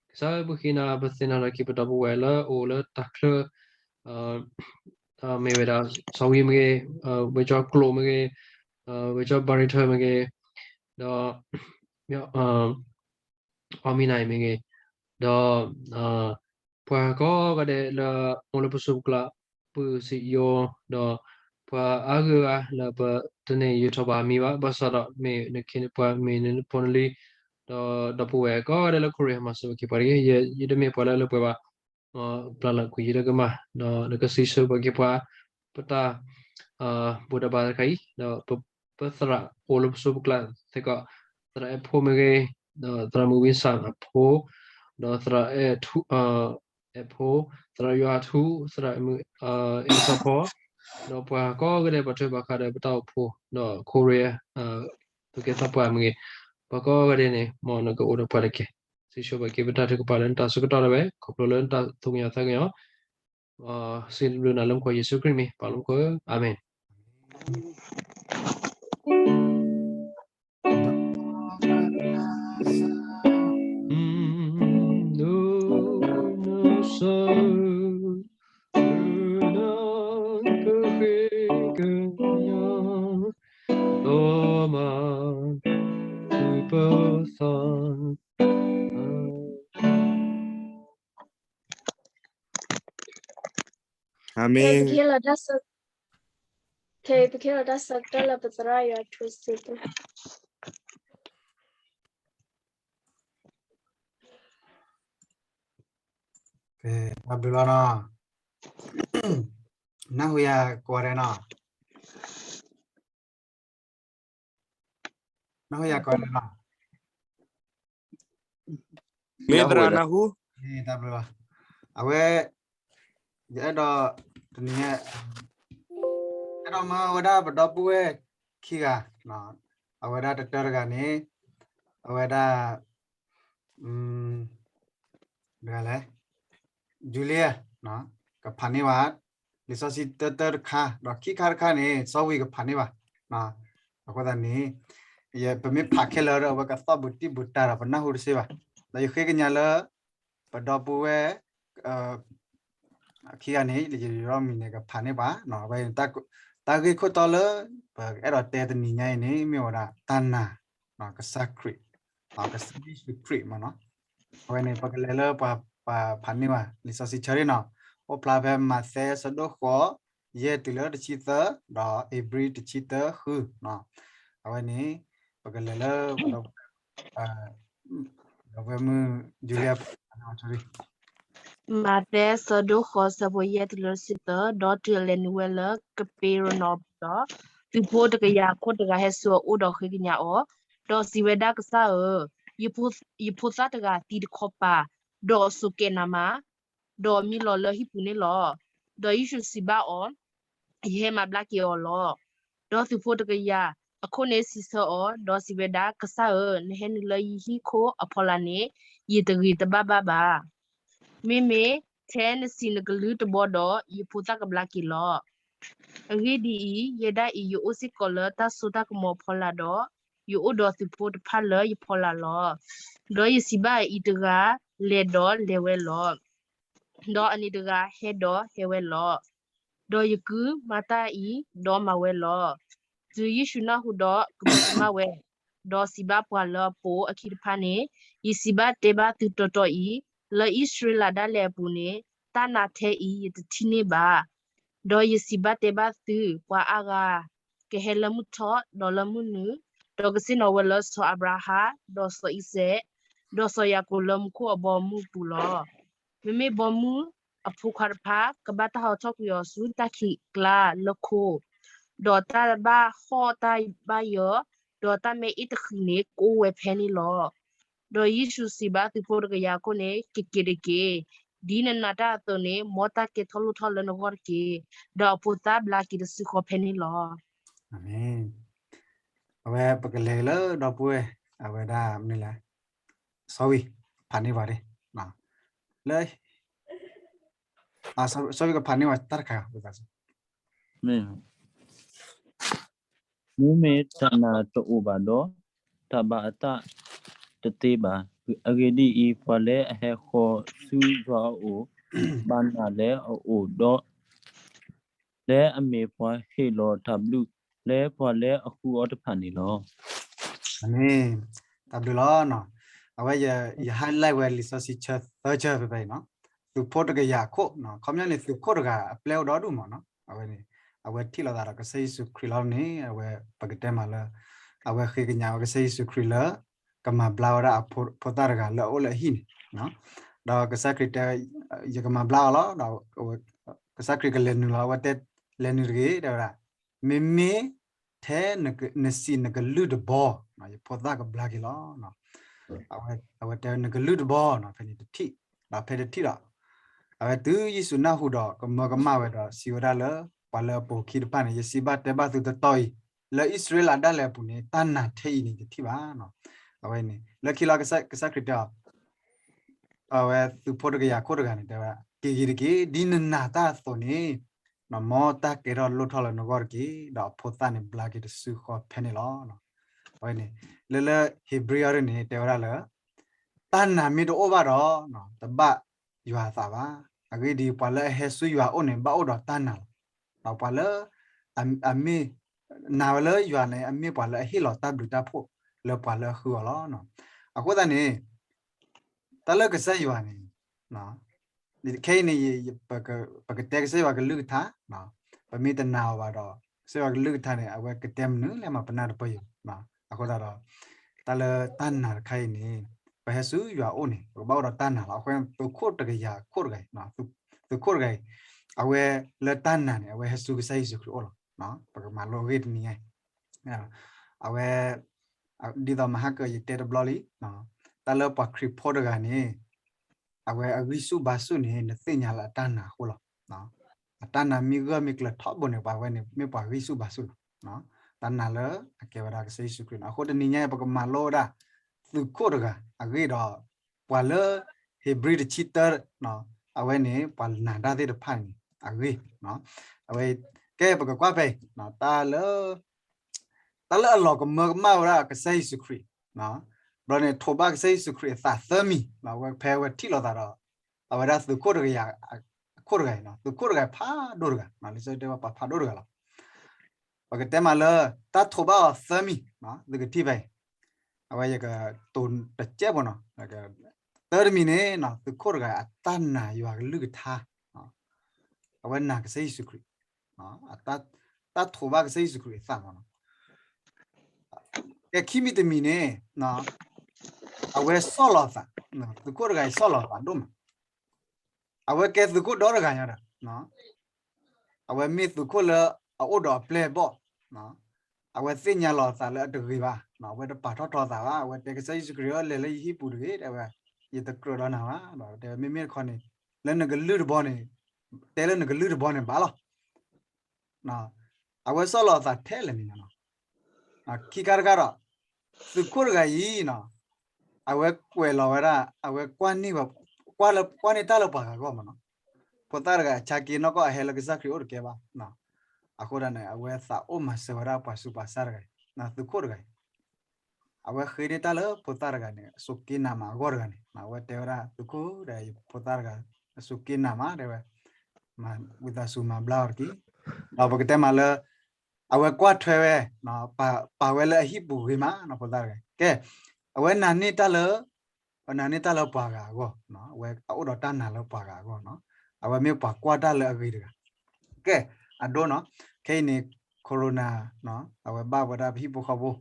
ကစၢ်ဧၢ ပဃ့နၤ ပသ့ၣ်နီၣ်ထီၣ်က့ၤပဒီပုၢ်ဝဲၢ်လၢအအိၣ်လၢတၢ်ချၢ မ့ၢ်ဝဲဒၣ် စီၤဝံမ့ၢ်ဂ့ၤ, ဝဲကၠီကျိာ်မ့ၢ်ဂ့ၤ, ဝဲကၠီဘၤရံထၢၣ်မ့ၢ်ဂ့ၤ, ဒီး အီမံနၤအံၤမ့ၢ်ဂ့ၤ, ဒီး ပှၤကိးဂၤဒဲးလၢ အိၣ်လၢပစိၤပကျါ ပုၢ်စံယိ ဒီး ပှၤအါဂၤဂၤလၢပတန့ၢ်ယူာ်ထီၣ်ဘၣ်အမံၤဘၣ်, ဘၣ်ဆၣ်ဒီးမ့ၢ်နခ့နပှၤ မ့ၢ်နဖိနလံၤ, ဒီးဒီပုၢ်ဝဲၢ်ကိးဂၤဒဲးလၢ Korea မၤစၢၤဘၣ်က့ၤပှၤတက့ၢ်. ယတမ့ၢ်ပှၤလၢလၢပှဲၤဘၣ်, ပျၢ်လၢကွံာ်ယတကမၣ်, ဒီးနကစံးဆၢဘၣ်က့ၤပှၤ ပတၢ် ဘူၣ်တၢ်ဘါတခါအံၤ, ဒီးပသရၣ်အိၣ်လၢပစိၤပကျါသ့ၣ်ကီး, သရၣ်အဲၣ်ဖိမ့ၢ်ဂ့ၤ, ဒီးသရၣ်မုၣ်ဝံစၣ်အဖိ, ဒီးသရၣ်အဲၣ်ထူ အဲၣ်ဖိ, သရၣ်ယွၤထူ, သရၣ်မုၣ် အဲၣ်စီၤဖီ, ဒီးပှၤကိးဂၤဒဲး ပှၤထွဲဘၣ်ဃးဒီးပတၢ်အိၣ်ဖှိၣ်, ဒီး Korea သူၣ်က့သးပှၢ်မ့ၢ်ဂ့ၤ, ပှၤကိးဂၤဒဲးန့ၣ် မ်နကအိၣ်ဒီးပှၤတက့ၢ်. စံးဆၢဘၣ်က့ၤပတၢ်ထုကဖၣ်လၢနတၢ်ဆၢကတီၢ်ဒၣ်ဝဲ, ခီဖျိလၢနတၢ်သူၣ်ကညီၤသးကညီၤ စံးဘျုးနၤလၢမူခိၣ်ယ့ၣ်ၡူးခရံာ်မံၤ ပၢ်လၢမူခိၣ်ဧၢ, အၤမ့ၣ်. အၤမ့ၣ်. ပကဟ့ၣ်လီၤတၢ်ဆၢကတီၢ်လၢပသရၣ်ယွၤထူ တၢ်ဘျုးလီၤနီၤ. နၢ်ဟူယၤကိးဂၤဒဲးနီၤ. နၢ်ဟူယၤကိးဂၤဒဲးနီၤ. မ့ၢ်သရၣ်နၢ်ဟူ. တၢ်ဘျုးလီၤ. အဝဲ ယအဲၣ်ဒိး တနံၤညါ အဲၣ်ဒိးမၢဝဲဒၣ်ပဒီပုၢ်ဝဲၢ်ခံဂၤ, အဝဲဒၣ်တတၢတဂၤန့ၣ် အဝဲဒၣ် တဂၤလဲၣ်, Julia ကဖးန့ၢ်ဘၣ် လံာ်စီဆှံတၢတၢတခါ, ဒီးခံခါတခါန့ၣ် စီၤဝံကဖးန့ၢ်ဘၣ်. အဃိသတးန့ၣ် ပမ့ၢ်ဖးခဲလၢာ်ဒီး အဝဲကသီၣ်ဘူးတံၢ်ဘူးတၢ်ဒီး ပနၢ်ဟူတသ့ဘၣ်. ဒီးယဃ့ကညးလၢ ပဒီပုၢ်ဝဲၢ် ခံဂၤန့ၣ် ယံၤရီမံၤန့ၣ် ကဖးန့ၢ်ဘၣ်. အဝဲ တၢ်ဂ့ၢ်ခိၣ်တီလၢ ပအဲၣ်ဒိးတဲတနံၤညါအံၤန့ၣ် မ့ၢ်ဝဲဒၣ်တၢ်နာ် ကစၢ်ခရံာ်, ကစၢ်ယ့ၣ်ၡူးခရံာ်မ့ၢ်နီၤ. အဝဲန့ၣ် ပကလဲၤလၢပှၤဖးန့ၢ်ဘၣ် လံာ်စီဆှံဆၢန့ၣ်နီၤ. အိၣ်ဖျါဖဲမးသဲဆၢဒိၣ်ဃိး ယဲၢ်တုၤလၢတဆံသၢ ဒီးဧ့ၤဘြံၤတဆံသၢဃု, အဝဲန့ၣ် ပကလဲၤလၢ ဒီပုၢ်ဝဲၢ်မုၣ် Julia မးသဲဆၢဒိၣ်ဃိး ဆၢဖိယဲၢ်တုၤလၢတဆံသၢ, ဒီးတုၤအလဲၤနုာ်ဝဲလၢကပ့းရနီၣ်အပူၤဒီး, သုးဖိတကယၤခိၣ်တဂၤဟဲဆူအအိၣ်ဒီးဃ့ကညးအီၤ, ဒီးစံးဝဲဒၣ်, ကစၢ်ဧၢ, ယဖိသၣ်တဂၤသံတခီပၤ, ဒီးအစိၤကဲးနးမး, ဒီးမံလီၤလၢဟံၣ်ပူၤန့ၣ်လီၤ. ဒီးယ့ၣ်ၡူးစံးဘၣ်အီၤ, ယဟဲမၤဘျါက့ၤအီၤလီၤ. ဒီးသုးဖိတကယၤအခိၣ်န့ၣ်စံးဆၢအီၤ, ဒီးစံးဝဲဒၣ်, ကစၢ်ဧၢ, နဟဲနုာ်လၢယဟံၣ်ခိၣ်အဖီလာ်န့ၣ်, ယတဂ့ၤတဘၣ်ဘၣ်ဘၣ်. မ့မ့ၢ်ထဲနစံးနကလုၢ်တဘီဒီး, ယဖိသၣ်ကဘျါက့ၤလီၤ. အဂ့ၢ်ဒ်အံၤ, ယဲဒၣ်အံၤ ယအိၣ်စ့ၢ်ကီးလၢတၢ်စိတၢ်ကမီၤအဖီလာ်ဒီး, ယအိၣ်ဒီးသုးဖိတဖၣ်လၢယဖီလာ်လီၤ. ဒီးယစံးဘၣ်အအံၤတဂၤ, လဲၤဒီးလဲၤဝဲလီၤ. ဒီးအန့ၣ်တဂၤဟဲဒီးဟဲဝဲလီၤ. ဒီးယကုၢ်မၤတၢ်အံၤ, ဒီးမၤဝဲလီၤ. တုၤယ့ၣ်ၡူးနၢ်ဟူဒီးကမၢကမၣ်ဝဲ, ဒီးစံးဘၣ်ပှၤလၢအပိာ်အခံတဖၣ်န့ၣ်, ယစံးဘၣ်တဲဘၣ်သုတီတီအံၤ, လၢအံၣ်စရ့လးဒၣ်လဲာ်အပူၤန့ၣ်, တၢ်နာ်ထဲအံၤယတထံၣ်န့ၢ်ဘၣ်. ဒီးယစံးဘၣ်တဲဘၣ်သု, ပှၤအါဂၤကဟဲလၢမုၢ်ထီၣ်ဒီးလၢမုၢ်နုာ်, ဒီးကဆ့ၣ်နီၤဝဲလၢစီၤအၤဘြၤဟၣ်, ဒီးစီၤအံၤစဲး, ဒီးစီၤယၤကိာ်လၢမူခိၣ်အဘီအမုၢ်အပူၤလီၤ. မ့မ့ၢ်ဘီမုၢ်အဖိခွါတဖၣ် ကဘၣ်တၢ်ဟီထီၣ်ကွံာ်အီၤဆူတၢ်ခံးကျါလၢခိ, ဒီးတၢ်ဘၣ်ဟီၣ်တၢ်ဘၣ်ယၢၤ, ဒီးတၢ်မဲအ့ၣ်တဃံးန့ၣ် ကအိၣ်ဝဲဖဲန့ၣ်လီၤ. ဒီးယ့ၣ်ၡူးစံးဘၣ်သုးဖိတကယၤခိၣ်န့ၣ်, ကက့ၤတက့ၢ်. ဒ်နနာ်တၢ်အသိးန့ၣ်, မ်တၢ်ကဲထီၣ်လိၣ်ထီၣ်လၢနဂီၢ်တက့ၢ်. ဒီးအဖိသၣ်ဘျါက့ၤတစုဃီဖဲန့ၣ်လီၤ. အဝဲပကလဲၤလၢဒီပုၢ်ဝဲၢ် အဝဲဒၣ်မနုၤလဲၣ်, စီၤဝံၤ ဖးန့ၢ်ပှၤဒၣ်, လၢ စီၤဝံၤကဖးန့ၢ်ပှၤတၢ်တခါ, မ့မ့ၢ်တၢ်နာ်တအိၣ်ဘၣ်ဒီး, တၢ်ဘၣ်အသၣ်တသ့ဘၣ်. အဂ့ၢ်ဒ်အံၤ, ပှၤလၢအဟဲဃီၤဆူယွၤအအိၣ်, ဘၣ်နာ်လၢအအိၣ်ဒီး, လၢအမ့ၢ်ပှၤဟ့ၣ်လီၤတၢ်ဘျုး, လၢပှၤလၢအဃုအီၤတဖၣ်န့ၣ်လီၤ. တၢ်ဘျုးလီၤ. အဝဲယ highlight ဝဲလံာ်စီဆှံဆၢသၢဆၢဖဲဖဲအံၤနီၤ, သုးဖိတကယၤခိၣ်, ခီပညီန့ၣ် သုးခိၣ်တဂၤအပျဲၢ်အိၣ်ဒီဒူၣ်မးနီၤ, အဝဲန့ၣ် အဝဲထံၣ်လိာ်သးဒီးကစၢ်ယ့ၣ်ၡူးခရံာ်လီၤန့ၣ်, အဝဲပကတဲမးလၢ အဝဲဃ့ကညးဝဲကစၢ်ယ့ၣ်ၡူးခရံာ်လၢ ကမၤဘျါဝဲဒၣ်အဖိသၣ်တဂၤလၢအအိၣ်လၢအဟံၣ်န့ၣ်, ဒီးကစၢ်ခရံာ်တဲ ယကမၤဘျါအီၤလီၤ, ဒီးကစၢ်ခရံာ်ကလဲၤနုာ်လီၤ, အဝဲတဲလဲၤနုာ်တဂ့ၤ, တဲဝဲဒၣ်, မ့မ့ၢ်ထဲနစံးနကလုၢ်တဘီ, ယဖိသၣ်ကဘျါက့ၤလီၤ. အဝဲတဲနကလုၢ်တဘီနီၤ, ဖဲန့ၣ်တထံၣ်, ဒီးဖဲတထံၣ်ဒီး အဝဲတုၤယ့ၣ်ၡူးနၢ်ဟူဒီးကမၢကမၣ်ဝဲဒီးစံးဝဲဒၣ်လၢ ပှၤလၢအပိာ်အခံတဖၣ်န့ၣ်, ယစံးဘၣ်တဲဘၣ်သုတီတီအံၤ, လၢအံၣ်စရ့လးဒၣ်လဲာ်အပူၤန့ၣ် တၢ်နာ်ထဲအံၤန့ၣ်တထံၣ်ဘၣ်. အဝဲန့ၣ် လၢခံလီၤကစၢ်ခရံာ်တဲအီၤ, အဝဲသုးဖိတကယၤခိၣ်တဂၤန့ၣ် တဲဝဲဒၣ်, က့ၤက့ၤတက့ၢ်, ဒ်နနာ်တၢ်အသိးန့ၣ်, မ်တၢ်ကဲထီၣ်လိၣ်ထီၣ်လၢနဂီၢ်တက့ၢ်. ဒီးအဖိသၣ်န့ၣ်ဘျါက့ၤတစုဃီဖဲန့ၣ်လီၤ. အဝဲန့ၣ် လၢလၢဧ့ၤဘြံၤအံၤန့ၣ် တဲဝဲဒၣ်လၢ တၢ်နာ်မ့ၢ်တအိၣ်ဘၣ်ဒီး တဘၣ်ယွၤအသးဘၣ်. အဂ့ၢ်ဒ်အံၤ, ပှၤလၢအဟဲဆူယွၤအအိၣ်န့ၣ် ဘၣ်အိၣ်ဒီးတၢ်နာ်လီၤ. ဒီးပှၤလၢအမ့ၢ်နာ်ဝဲလၢယွၤန့ၣ် အမ့ၢ်ပှၤလၢအဟ့ၣ်လီၤတၢ်ဘျုးတၢ်ဖှိၣ်လၢပှၤလၢအဃုအီၤလီၤ. အဃိသတးန့ၣ် တၢ်လၢကစၢ်ယွၤန့ၣ် ခဲအံၤန့ၣ် ပကတဲကစၢ်ယွၤကလုၢ်ကထါ, ပမ့ၢ်တနာ်အီၤဘၣ်ဒီး ကစၢ်ယွၤကလုၢ်ကထါန့ၣ် အဝဲကတဲမနုၤလဲၣ်မး ပနၢ်တပၢၢ်ယံၤ. အဃိသတးဒီး တၢ်လၢတၢ်နာ်တခါအံၤန့ၣ် ပဟဲဆူယွၤအအိၣ်န့ၣ် ပကဘၣ်အိၣ်ဒီးတၢ်နာ်လီၤ. အဃိ သုးခိၣ်တကယၤခိၣ်တဂၤအံၤ, သုးခိၣ်တဂၤအံၤ အဝဲလၢတၢ်နာ်န့ၣ် အဝဲဟဲဆူကစၢ်ယ့ၣ်ၡူးခရံာ်အအိၣ်လီၤ. ပကမၤလိအဂ့ၢ်တနံၤညါ အဝဲ ဒ်သိးမဟါကၢၤယတဲတဘျီလံ, တၢ်လၢပှၤခရံာ်ဖိတဂၤန့ၣ် အဝဲအဂံၢ်ဆူၣ်ဘါဆူၣ်န့ၣ် နသ့ၣ်ညါလၢအတၢ်နာ်အဃိလီၤ. အတၢ်နာ်မ့ၢ်ဂၢၢ်မ့ၢ်ကျၢၤထီဘိန့ၣ် ပှၤဝဲန့ၣ် မ့ၢ်ပှၤဂံၢ်ဆူၣ်ဘါဆူၣ်လီၤ. တၢ်နာ်လၢအကဲဝဲဒၣ်ကစၢ်ယ့ၣ်ၡူးခရံာ်န့ၣ်. အဃိတနံၤညါအံၤ ပကမၤလိဝဲဒၣ် သုးခိၣ်တဂၤအဂ့ၢ်ဒီး ပှၤလၢဧ့ၤဘြံၤတဆံတၢ အဝဲန့ၣ် ပှၤနာ်တၢ်သ့ၣ်တဖၣ်န့ၣ် အဂ့ၢ် အဝဲ ကဲ ပကကွၢ်ဖဲအံၤ တၢ်လၢ တၢ်လၢအလီၤကမၢကမၣ်ဝဲဒၣ်ကစၢ်ယ့ၣ်ၡူးခရံာ်, ဘျီန့ၣ် ထိးဘၣ်ကစၢ်ယ့ၣ်ၡူးခရံာ်အသးသၢမံၤ, အဝဲဖဲအဝဲထံၣ်လိာ်သးဒီး အဝဲဒၣ်သုးခိၣ်တဂၤ ခိၣ်တဂၤအံၤ, သုးခိၣ်တဂၤဖးဒိၣ်တဂၤ, လံာ်စီဆှံတဲဝဲပှၤဖးဒိၣ်တဂၤလီၤ. ပကတဲမးလၢ တၢ်ထိးဘၣ်အီၤသၢမံၤ, သုကထံၣ်ဖဲအံၤ, အဝဲယကတိၤတစဲးဖိနီၤ, တၢ်တမံၤန့ၣ် သုးခိၣ်တဂၤအတၢ်နာ်ယွၤကလုၢ်ကထါ, အဝဲနာ်ကစၢ်ယ့ၣ်ၡူးခရံာ်, တၢ်ထိးဘၣ်ကစၢ်ယ့ၣ်ၡူးခရံာ်အသးမးနီၤ. ကဲ ခံမံၤတမံၤန့ၣ် အဝဲဆီၣ်လီၤအသး, သုးခိၣ်တဂၤအံၤဆီၣ်လီၤအသးဒိၣ်မး, အဝဲကဲသုးခိၣ်ဒီတဂၤညါဒီး အဝဲမ့ၢ်သုးခိၣ်လၢအအိၣ်ဒီးအပျဲၢ်အဘီၣ်, အဝဲသ့ၣ်ညါလီၤအသးလၢအတဂ့ၤဘၣ်, အဝဲတပာ်ထီၣ်ထီအသးဘၣ်, အဝဲတဲကစၢ်ယ့ၣ်ၡူးခရံာ်ဧၢ လဲၤလၢယဟံၣ်ပူၤတဂ့ၤ, တဲဝဲ ယတကြၢးဒီးနၤဘၣ်, တဲဝဲမ့မ့ၢ်တခီန့ၣ် လၢနကလုၢ်တဘီန့ၣ်, တဲလၢနကလုၢ်တဘီန့ၣ်ဘၣ်လီၤ. အဝဲဆီၣ်လီၤအသးထဲလဲၣ်န့ၣ်လီၤ. ခံခါတခါဒီး သုးခိၣ်တဂၤအံၤနီၤ, အဝဲကွဲးလီၤဝဲဒၣ်, အဝဲကွၢ်န့ၢ်ဝဲ, ကွၢ်လၢ, ကွၢ်န့ၢ်တၢ်လၢပှၤဂၤအဂီၢ်မးနီၤ. ဖိသၣ်တဂၤအဆါက့ၤနီၢ်ကီၢ်အဟဲလၢကစၢ်ခရံာ်အိၣ်တကဲဘၣ်. အဃိဒၣ်န့ၣ် အဝဲသးအိၣ်မၤစၢၤဝဲဒၣ်ပှၤဆူးပှၤဆါတဂၤအံၤ, သုးခိၣ်တဂၤအံၤ အဝဲဃ့န့ၢ်တၢ်လၢဖိသၣ်တဂၤန့ၣ် အစိက့နးမးအဂီၢ်တဂၤန့ၣ်, အဝဲတဲဝဲဒၣ် သုးခိၣ်ဒီး ဖိသၣ်တဂၤ အစိက့နးမး တဲဝဲ, ဝံသးစူၤမၤဘျါအီၤတက့ၢ်. ဒီးပကတဲမးလၢ အဝဲကွၢ်ထွဲဝဲ, ပာ်ဝဲလၢအဟံၣ်ပူၤဂ့ၤမးနီၤ ဖိသၣ်တဂၤ. ကဲ, အဝဲနာ်န့ၢ်တၢ်လၢ, အဝဲနာ်န့ၢ်တၢ်လၢပှၤဂၤအဂီၢ်, အဝဲအအိၣ်ဒီးတၢ်နာ်လၢပှၤဂၤအဂီၢ်, အဝဲမ့ၢ်ပှၤကွၢ်တၢ်လၢအဂ့ၤတဂၤ. ကဲ, အဒိနီၤ, ခဲအံၤန့ၣ် corona အဝဲဘၣ်ဝဲဒၣ်ပဟံၣ်ဖိဃီဖိ,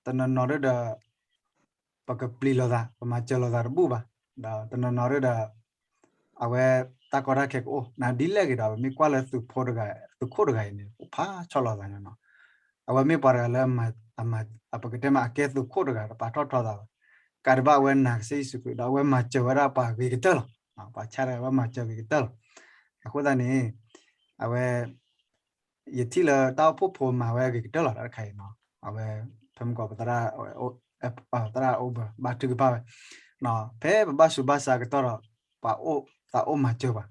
တနီၤနီၤဒၣ်ဒီး ပကပျံၤလိာ်သး ပမၤစၢၤလိာ်သးတဘူၣ်ဘၣ်, ဒီးတနီၤနီၤဒၣ်ဒီး အဝဲတၢ်ကီတၢ်ခဲကအိၣ်, နဒ်လဲၣ်ဂ့ၤဒီး ပမ့ၢ်ကွၢ်လၢသုးဖိတဂၤ, သုးခိၣ်တဂၤအံၤန့ၣ် အိၣ်ဖးဆီလီၤသးညါနီၤ. အဝဲမ့ၢ်ပှၤတဂၤလၢ ပကတဲမးအကဲသုးခိၣ်တဂၤ တပာ်ထီၣ်ထီသးဘၣ်, ကးဒံးဘၣ်အဝဲနာ်ကစၢ်ယ့ၣ်ၡူးခရံာ် ဒီးအဝဲမၤစၢၤဝဲဒၣ်ပှၤဂ့ၤကတၢၢ်လီၤ. ပှၤဆါတဂၤဝဲမၤစၢၤဂ့ၤကတၢၢ်လီၤ. အဃိသတးန့ၣ် အဝဲ ယထံၣ်လၢတၢ်အိၣ်ဖှိၣ်ဖိမၤဝဲဂ့ၤကတၢၢ်လီၤ တၢ်တခါအံၤနီၤ. အဝဲ ဖဲမုၢ်ကီး ပသရၣ် သရၣ်အိၣ်ဘၢ ဘါထုကဖၣ်ဝဲ, ဖဲပဘၣ်ဆူးဘၣ်ဆါကတီၢ်ဒီး ပှၤအိၣ်သးအိၣ်မၤစၢၤပှၤ,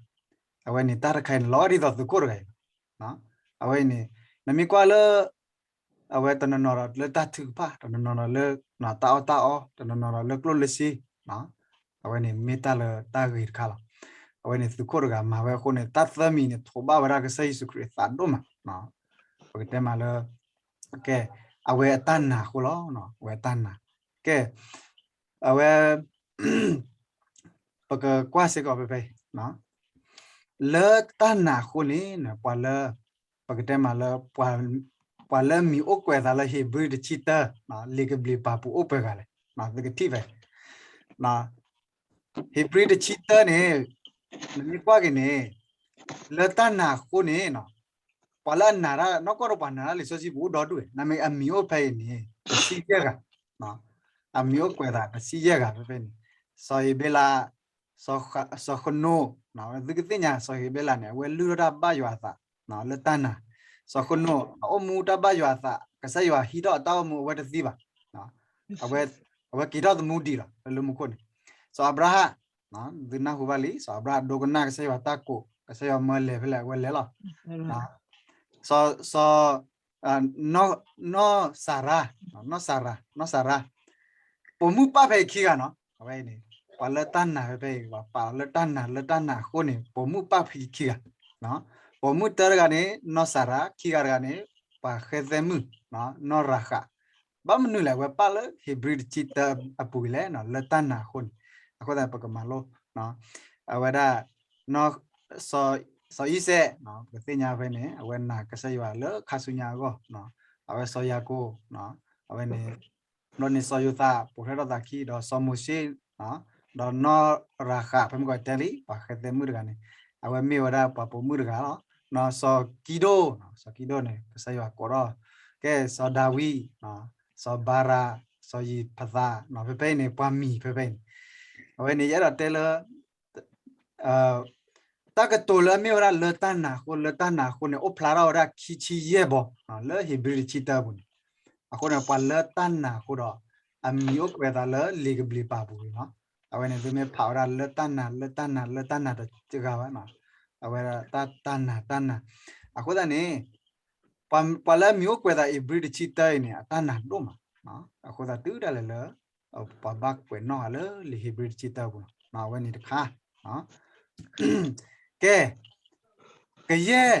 အဝဲန့ၣ်တၢ်တခါအံၤန့ၣ် လီၤဒ်သိးသုးခိၣ်တဂၤအံၤ, အဝဲအံၤန့ၣ် နမ့ၢ်ကွၢ်လၢ အဝဲတနီၤနီၤဒီးလၢတၢ်ထုကဖၣ်, တနီၤနီၤဒီးလၢ တၢ်အီၣ်တၢ်အီ, တနီၤနီၤဒီးလၢကျိၣ်လၢစ့, အဝဲန့ၣ်မ့ၢ်တၢ်လၢတၢ်ဂ့ၤတခါလီၤ. အဝဲန့ၣ်သုးခိၣ်တဂၤမၤဝဲအဃိန့ၣ် တၢ်သၢမံၤန့ၣ် ထိးဘၣ်ဝဲဒၣ်ကစၢ်ယ့ၣ်ၡူးခရံာ်အသးဒိၣ်မး, ပကတဲမးလၢ ကဲ အဝဲအတၢ်နာ်အဃိလီၤ. အဝဲအတၢ်နာ်, ကဲ အဝဲ ပကကွၢ်စ့ၢ်ကီးဖဲဖဲအံၤ လၢတၢ်နာ်အဃိန့ၣ် ပှၤလၢ ပကတဲမးလၢ ပှၤလၢမံၤအိၣ်ကွဲးသးလၢဧ့ၤဘြံၤတဆံတၢ လံာ်ကဘျံးပၤပူၤအိၣ်ပှဲၤဂၤလဲၣ်, သုကထံၣ်ဖဲ ဧ့ၤဘြံၤတဆံတၢန့ၣ် နမ့ၢ်ကွၢ်က့ၤန့ၣ် လၢတၢ်နာ်အဃိန့ၣ် ပှၤလၢအနာ်တၢ် နီၢ်ကီၢ်ဒီးပှၤနာ်တၢ်လံာ်စီဆှံပူၤအိၣ်ဒီဒူၣ်ဝဲ နမ့ၢ်အမံၤအိၣ်ဖဲအံၤန့ၣ် တဆံယဲၢ်ဂၤ, အမံၤအိၣ်ကွဲးသးတဆံယဲၢ်ဂၤဖဲဖဲန့ၣ် စီၤဧ့ၤဘ့လး, စီၤဃနိၣ်, သုကသ့ၣ်ညါ စီၤဧ့ၤဘ့လးန့ၣ် အဝဲလုၢ်ထီၣ်တၢ်ဘၣ်ယွၤအသး လၢတၢ်နာ်, စီၤဃနိၣ် အအိၣ်မူတၢ်ဘၣ်ယွၤအသး ကစၢ်ယွၤဟံးထီၣ်အတၢ်အိၣ်မူအဝဲတသံဘၣ်, အဝဲ အဝဲက့ၤထီၣ်သမူဒံးလီၤ လၢမူခိၣ်န့ၣ်, စီၤအၤဘြၤဟၣ်, သုနၢ်ဟူဘၣ်လံ စီၤအၤဘြၤဟၣ်ဒိကနၣ်ကစၢ်ယွၤတၢ်ကိး ကစၢ်ယွၤမၢလဲၤဖဲလဲၣ်အဝဲလဲၤလီၤ, စီၤ စီၤ နီၢ်စၤရါ, နီၢ်စၤရါ, နီၢ်စၤရါ, ပိာ်မုၣ်ပၢ်ဖဲအံၤခံဂၤနီၤ, အဝဲအံၤန့ၣ် ပှၤလၢတၢ်နာ်ဖဲဖဲအံၤ ပှၤပာ်လၢတၢ်နာ် လၢတၢ်နာ်အဃိန့ၣ် ပိာ်မုၣ်ပၢ်ဖဲအံၤခံဂၤ, ပိာ်မုၣ်တၢတဂၤန့ၣ် နီၢ်စၤရါ ခံဂၤတဂၤန့ၣ် ပှၤဃဲသဲမုၣ်, နီၢ်ရၤဃး, ဘၣ်မနုၤလဲၣ် အဝဲပၣ်လၢဧ့ၤဘြံၤတဆံတၢအပူၤလဲၣ် လၢတၢ်နာ်အဃိန့ၣ်, အဃိသတးပကမၤလိ အဝဲဒၣ် စီၤအံၤစဲး ပကသ့ၣ်ညါဖဲန့ၣ် အဝဲနာ်ကစၢ်ယွၤလၢခါဆူညါအဂီၢ်, အဝဲစီၤယၤကိာ်, အဝဲန့ၣ် ဘျီန့ၣ်စီၤယိၤသး ပိာ်ထွဲထီၣ်သးခံ ဒီးစီၤမိၤၡ့, ဒီးနီၢ်ရၤဃး ဖဲမုၢ်ကီးတဲလံ ပှၤဃဲသဲမုၣ်တဂၤန့ၣ် အဝဲမ့ၢ်ဝဲဒၣ်ပှၤပိာ်မုၣ်တဂၤလီၤ, စီၤကံဒိၣ်, စီၤကံဒိၣ်န့ၣ် ကစၢ်ယွၤကိးထီၣ်, ကဲ စီၤဒၤဝံး, စီၤဘၤရး, စီၤယံးဖသး, ဖဲဖဲအံၤန့ၣ် ပှၤမံၤဖဲဖဲအံၤန့ၣ်, အဝဲန့ၣ် ယအဲၣ်ဒိးတဲလၢ တၢ်ကတိၤလၢအမ့ၢ်ဝဲဒၣ်လၢတၢ်နာ်အဃိ လၢတၢ်နာ်အဃိန့ၣ် အိၣ်ဖျါထီၣ်ဝဲဒၣ်ခံဆံယဲၢ်ဘီ လၢဧ့ၤဘြံၤတဆံတၢအပူၤန့ၣ်, အဃိန့ၣ် ပှၤလၢတၢ်နာ်အဃိဒီး အမံၤအိၣ်ကွဲးသးလၢလံာ်ကဘျံးပၤပူၤန့ၣ်လီၤ, အဝဲန့ၣ် သုမ့ၢ်ဖးဝဲဒၣ်လၢတၢ်နာ် လၢတၢ်နာ် လၢတၢ်နာ်တဂၤဘၣ်, အဝဲဒၣ်တၢ်နာ် တၢ်နာ်, အဃိသတးန့ၣ် ပှၤလၢအမံၤအိၣ်ကွဲးသးဧ့ၤဘြံၤတဆံတၢအံၤန့ၣ် အတၢ်နာ်ဒိၣ်မး, အဃိသတးတုၤဒၣ်လဲာ်လၢ ပှၤဘၣ်ကွဲးနီၣ်ဃာ်လၢလံာ်ဧ့ၤဘြံၤတဆံတၢအပူၤလီၤ, အဝဲန့ၣ်တခါ, ကဲ, ကယဲၢ်,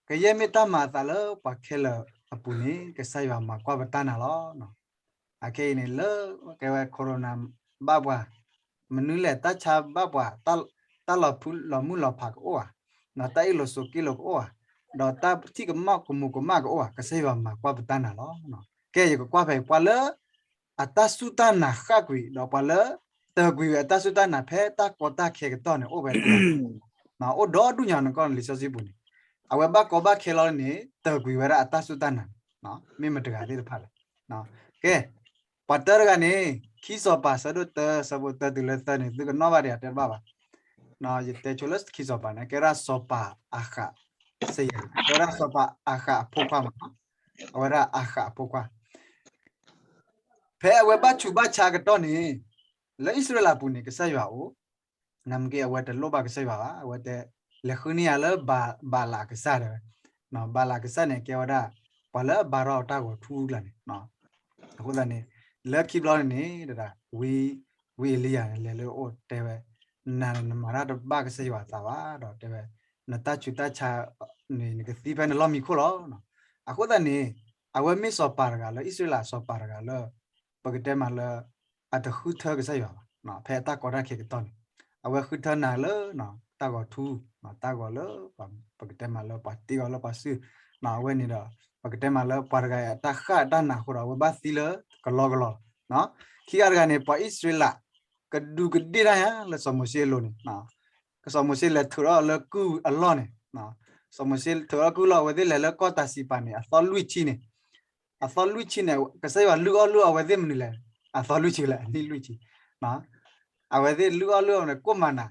ကယဲၢ်မ့ၢ်တၢ်မၤအသးလၢပှၤခဲလၢာ်အပူၤန့ၣ် ကစၢ်ယွၤမၤကွၢ်ပတၢ်နာ်လီၤ. အခဲအံၤန့ၣ် လၢကဲဝဲ corona ဘၣ်ပှၤ, မနုၤလဲၣ် တၢ်ဆါဘၣ်ပှၤ, တၢ်လီၤဖုလီၤမုၢ်လီၤဖးကအိၣ်ဧါ, တၢ်အ့ၣ်လိာ်ဆိးက့လိာ်ကအိၣ်ဧါ, ဒီးတၢ်ထံၣ်ကမၣ်ကမူးကမၣ်ကအိၣ်ဧါ, ကစၢ်ယွၤမၤကွၢ်ပတၢ်နာ်လီၤ. ကဲ ယကကွၢ်ဖဲအံၤ ပှၤလၢ အတၢ်စူၢ်တၢ်နာ်ဃၣ်ကွံာ် ဒီးပှၤလၢ တၢၢ်ကွံာ်ဝဲအတၢ်စူၢ်တၢ်နာ်ဖဲတၢ်ကီတၢ်ခဲကတီၢ်န့ၣ် အိၣ်ဝဲတဂၤ အိၣ်ဒီဒူၣ်ညါန့ၣ် ကီၢ်လံာ်စီဆှံပူၤန့ၣ်, အဝဲဘၣ်ကီဘၣ်ခဲလီၤန့ၣ် တၢၢ်ကွံာ်ဝဲဒၣ်အတၢ်စူၢ်တၢ်နာ်န့ၣ်, မ့ၢ်မတဂၤသ့ၣ်တဖၣ်လဲၣ်. ကဲ, ပှၤတၢတဂၤန့ၣ် ခံစီၤပၤဆၢဒိၣ်တၢ ဆၢဖိတၢတုၤလၢသၢန့ၣ် သုကနီၣ်ဘၣ်ဒံး အတဲတဘၣ်ဘၣ်. ယတဲဆိလၢခံစီၤပၤန့ၣ် ကဲဝဲဒၣ်စီၤပၤအၤဃး, စယၤ, ကဲဝဲဒၣ်စီၤပၤအၤဃးအဖိခွါမး, အဝဲဒၣ်အၤဃးအဖိခွါ ဖဲအဝဲဘၣ်ဆူးဘၣ်ဆါကတီၢ်န့ၣ်, လၢအံၣ်စရ့လးပူၤန့ၣ် ကစၢ်ယွၤအိၣ်, နမ့ၢ်က့ အဝဲတလိၣ်ဘၣ်ကစၢ်ယွၤဘၣ်, အဝဲတဲ, လဲၤဃုန့ၢ်ယၤလၢဘၤလးအကစၢ်တဲဝဲ, ဘၤလးအကစၢ်န့ၣ် ကဲဝဲဒၣ် ပှၤလၢအဘါထီၣ်တၢ်ဂီၤထူကျါန့ၣ်, အဃိသတးန့ၣ်, လၢခံဘျီန့ၣ်န့ၣ် တဒၣ်, ဝံအ့လံယၤန့ၣ် လဲၤလၢအအိၣ်တဲဝဲ, နၤနမၤတၢ်တဘၣ်ကစၢ်ယွၤအသးဘၣ် ဒီးတဲဝဲ, နတၢ်ဆူးတၢ်ဆါန့ၣ် နကသံဖဲနလီၢ်မံခိၣ်လီၤ. အဃိသတးန့ၣ်, အဝဲမ့ၢ်စီၤပၤတဂၤလၢ အံၣ်စရ့လးစီၤပၤတဂၤလၢ ပကတဲမးလၢ အတဃုထၢကစၢ်ယွၤဘၣ်, ဖဲအတၢ်ကီတၢ်ခဲကတီၢ်န့ၣ်, အဝဲဃုထၢနၤလၢ တၢ်ဂီၤထူ, တၢ်ဂီၤလၢ ပကတဲမးလၢပှၤတ့အီၤလၢပှၤစု, အဝဲန့ၣ်ဒီး ပကတဲမးလၢပှၤတဂၤအတၢ်ဃၣ်တၢ်နးအဃိဒီး အဝဲဘၣ်သံလၢကလီကလီလီၤ. ခံဂၤတဂၤန့ၣ် ပှၤအံၣ်စရ့လး ကဒူးကဒ့ၣ်တၢ်ညါလၢစီၤမိၤၡ့အလိၤန့ၣ်, စီၤမိၤၡ့လဲၤထုးထီၣ်လၢကုၢ်အလီၢ်န့ၣ်, စီၤမိၤၡ့ထုးထီၣ်ကုၢ်လီၢ် အဝဲသ့ၣ်လဲၤလၢကီၢ်တၤစံးပၤန့ၣ် အသီလွံၢ်ဆံန့ၣ်, အသီလွံၢ်ဆံန့ၣ် ကစၢ်ယွၤလုၢ်အီၣ်လုၢ်အီအဝဲသ့ၣ်မနုၤလဲၣ်, အသီလွံၢ်ဆံလဲၣ် အနံၣ်လွံၢ်ဆံ, အဝဲသ့ၣ်လုၢ်အီၣ်လုၢ်အီန့ၣ် ကိၣ်မၤနၤ,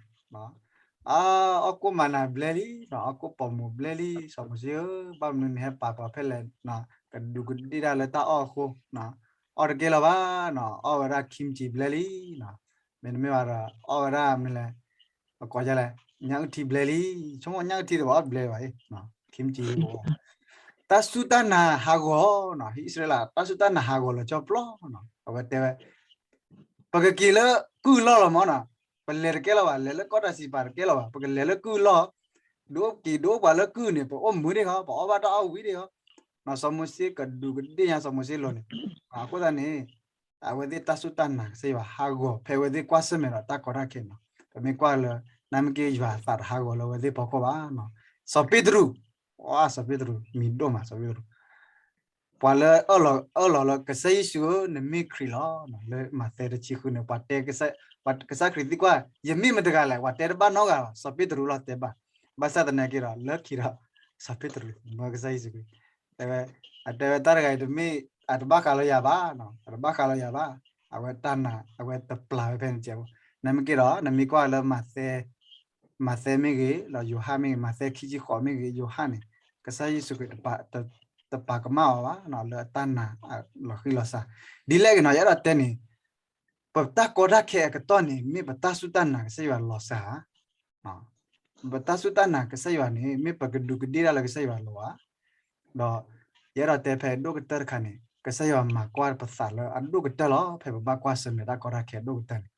အီၣ်ကိၣ်မၤနၤဘျဲလံ, အီၣ်ကိၣ်ပိာ်မုၣ်ဘျဲလံ, စီၤမိၤၡ့ဧၢ, ဘၣ်မနုၤနဟဲပာ်ပှၤဖဲလဲၣ်, ကဒူးကဒ့ၣ်တၢ်လၢတၢ်အီၣ်အဃိ, အီၣ်တကဲလၢၤဘၣ်, အီၣ်ဝဲဒၣ် kimchi ဘျဲလံ, မ့တမ့ၢ်ဘၣ်ဒီး အီၣ်ဝဲဒၣ်မနုၤလဲၣ်, ပကိးဒ်လဲၣ်, ညၣ်အုၣ်ထံဘျဲလံ, ဆိကမိၣ်ညၣ်အုၣ်ထံတဘၣ်အီၣ်ဘျဲဘၣ်, kimchi တၢ်စူၢ်တၢ်နာ်ဟးဂီၤ, အံၣ်စရ့လး တၢ်စူၢ်တၢ်နာ်ဟးဂီၤလီၤကၠီပျီ, အဝဲတဲဝဲ ပကက့ၤလၢကုၢ်လီၢ်လီၤမးနီၤ, ပလဲၤတကဲလီၤဘၣ်, လဲၤလၢကီၢ်တၤစံးပၤတကဲလီၤဘၣ်, ပကလဲၤလၢကုၢ်လီၢ်, ဒိးက့ၤဒိးပှၤလၢကုၢ်န့ၣ် ပအိၣ်မုာ်ဒံးဃီ, ပအီၣ်ဘၣ်တၢ်အီၣ်ဝံၤဒံးဃီ, စီၤမိၤၡ့ကဒူးကဒ့ၣ်ညါစီၤမိၤၡ့လိၤန့ၣ်, အဃိသတးန့ၣ် အဝဲသ့ၣ်တၢ်စူၢ်တၢ်နာ်ကစၢ်ယွၤဟးဂီၤ ဖဲအဝဲသ့ၣ်ကွၢ်ဆၢၣ်မဲာ်ဒီးတၢ်ကီတၢ်ခဲနီၤ, ပမ့ၢ်ကွၢ်လၢ နမ့ၢ်က့ယွၤအသးတဟးဂီၤလၢအဝဲသ့ၣ်ဖီခိၣ်ဘၣ်, စီၤပ့းတရူး, စီၤပ့းတရူး မံၤဒိၣ်မး စီၤပ့းတရူး ပှၤလၢအၢၣ်လီၤလၢကစၢ်ယ့ၣ်ၡူးဧၢ နမ့ၢ်ခရံာ်လီၤ, လၢမးသဲတဆံဃုန့ၣ် ပှၤတဲ ကစၢ်ခရံာ်သံကွၢ် ယမ့ၢ်မတၤတဂၤလဲၣ်, ပှၤတဲတဘၣ်နီတဂၤဘၣ်, စီၤပ့းတရူးလီၤတဲဘၣ်, ဘၣ်ဆၣ်သနာ်က့ဒီး လၢခံဒီး စီၤပ့းတရူးမၢကစၢ်ယ့ၣ်ၡူးခရံာ်, တဲဝဲ, အတဲဝဲတၢ်တဂၤအံၤတမ့ၢ် အတဘၣ်ဃးလၢယၤဘၣ်, အတဘၣ်ဃးလၢယၤဘၣ်, အဝဲတၢ်နာ် အဝဲတပျၢ်ဝဲဖဲန့ၣ်ကဲး, နမ့ၢ်က့ဒီး နမ့ၢ်ကွၢ်လၢ မးသဲမ့ၢ်ဂ့ၤ ဒီးယိၤဟၣ်မ့ၢ်ဂ့ၤ, မးသဲခံဆံဃိးမ့ၢ်ဂ့ၤ, ယိၤဟၣ်န့ၣ် ကစၢ်ယ့ၣ်ၡူးခရံာ် တပာ်ကမၣ်အီၤဘၣ် လၢအတၢ်နာ်လီၤဃံလီၤစၢ်, ဒ်လဲၣ်ဂ့ၤနီၤ ယအဲၣ်ဒိးတဲန့ၣ် ပတၢ်ကီတၢ်ခဲအကတီၢ်န့ၣ် မ့ၢ်ပတၢ်စူၢ်တၢ်နာ်ကစၢ်ယွၤလီၤစၢ်ဧါ, ပတၢ်စူၢ်တၢ်နာ်ကစၢ်ယွၤန့ၣ် မ့ၢ်ပကဒူးကဒ့ၣ်တၢ်လၢကစၢ်ယွၤလီၤဧါ, ဒီး ယအဲၣ်ဒိးတဲဖဲဒိၣ်ကတၢၢ်တခါန့ၣ် ကစၢ်ယွၤမၤကွၢ်ပသးလၢအဒိၣ်ကတၢၢ်လီၤ, ဖဲပဘၣ်ကွၢ်ဆၢၣ်မဲာ်တၢ်ကီတၢ်ခဲအဒိၣ်ကတၢၢ်န့ၣ်,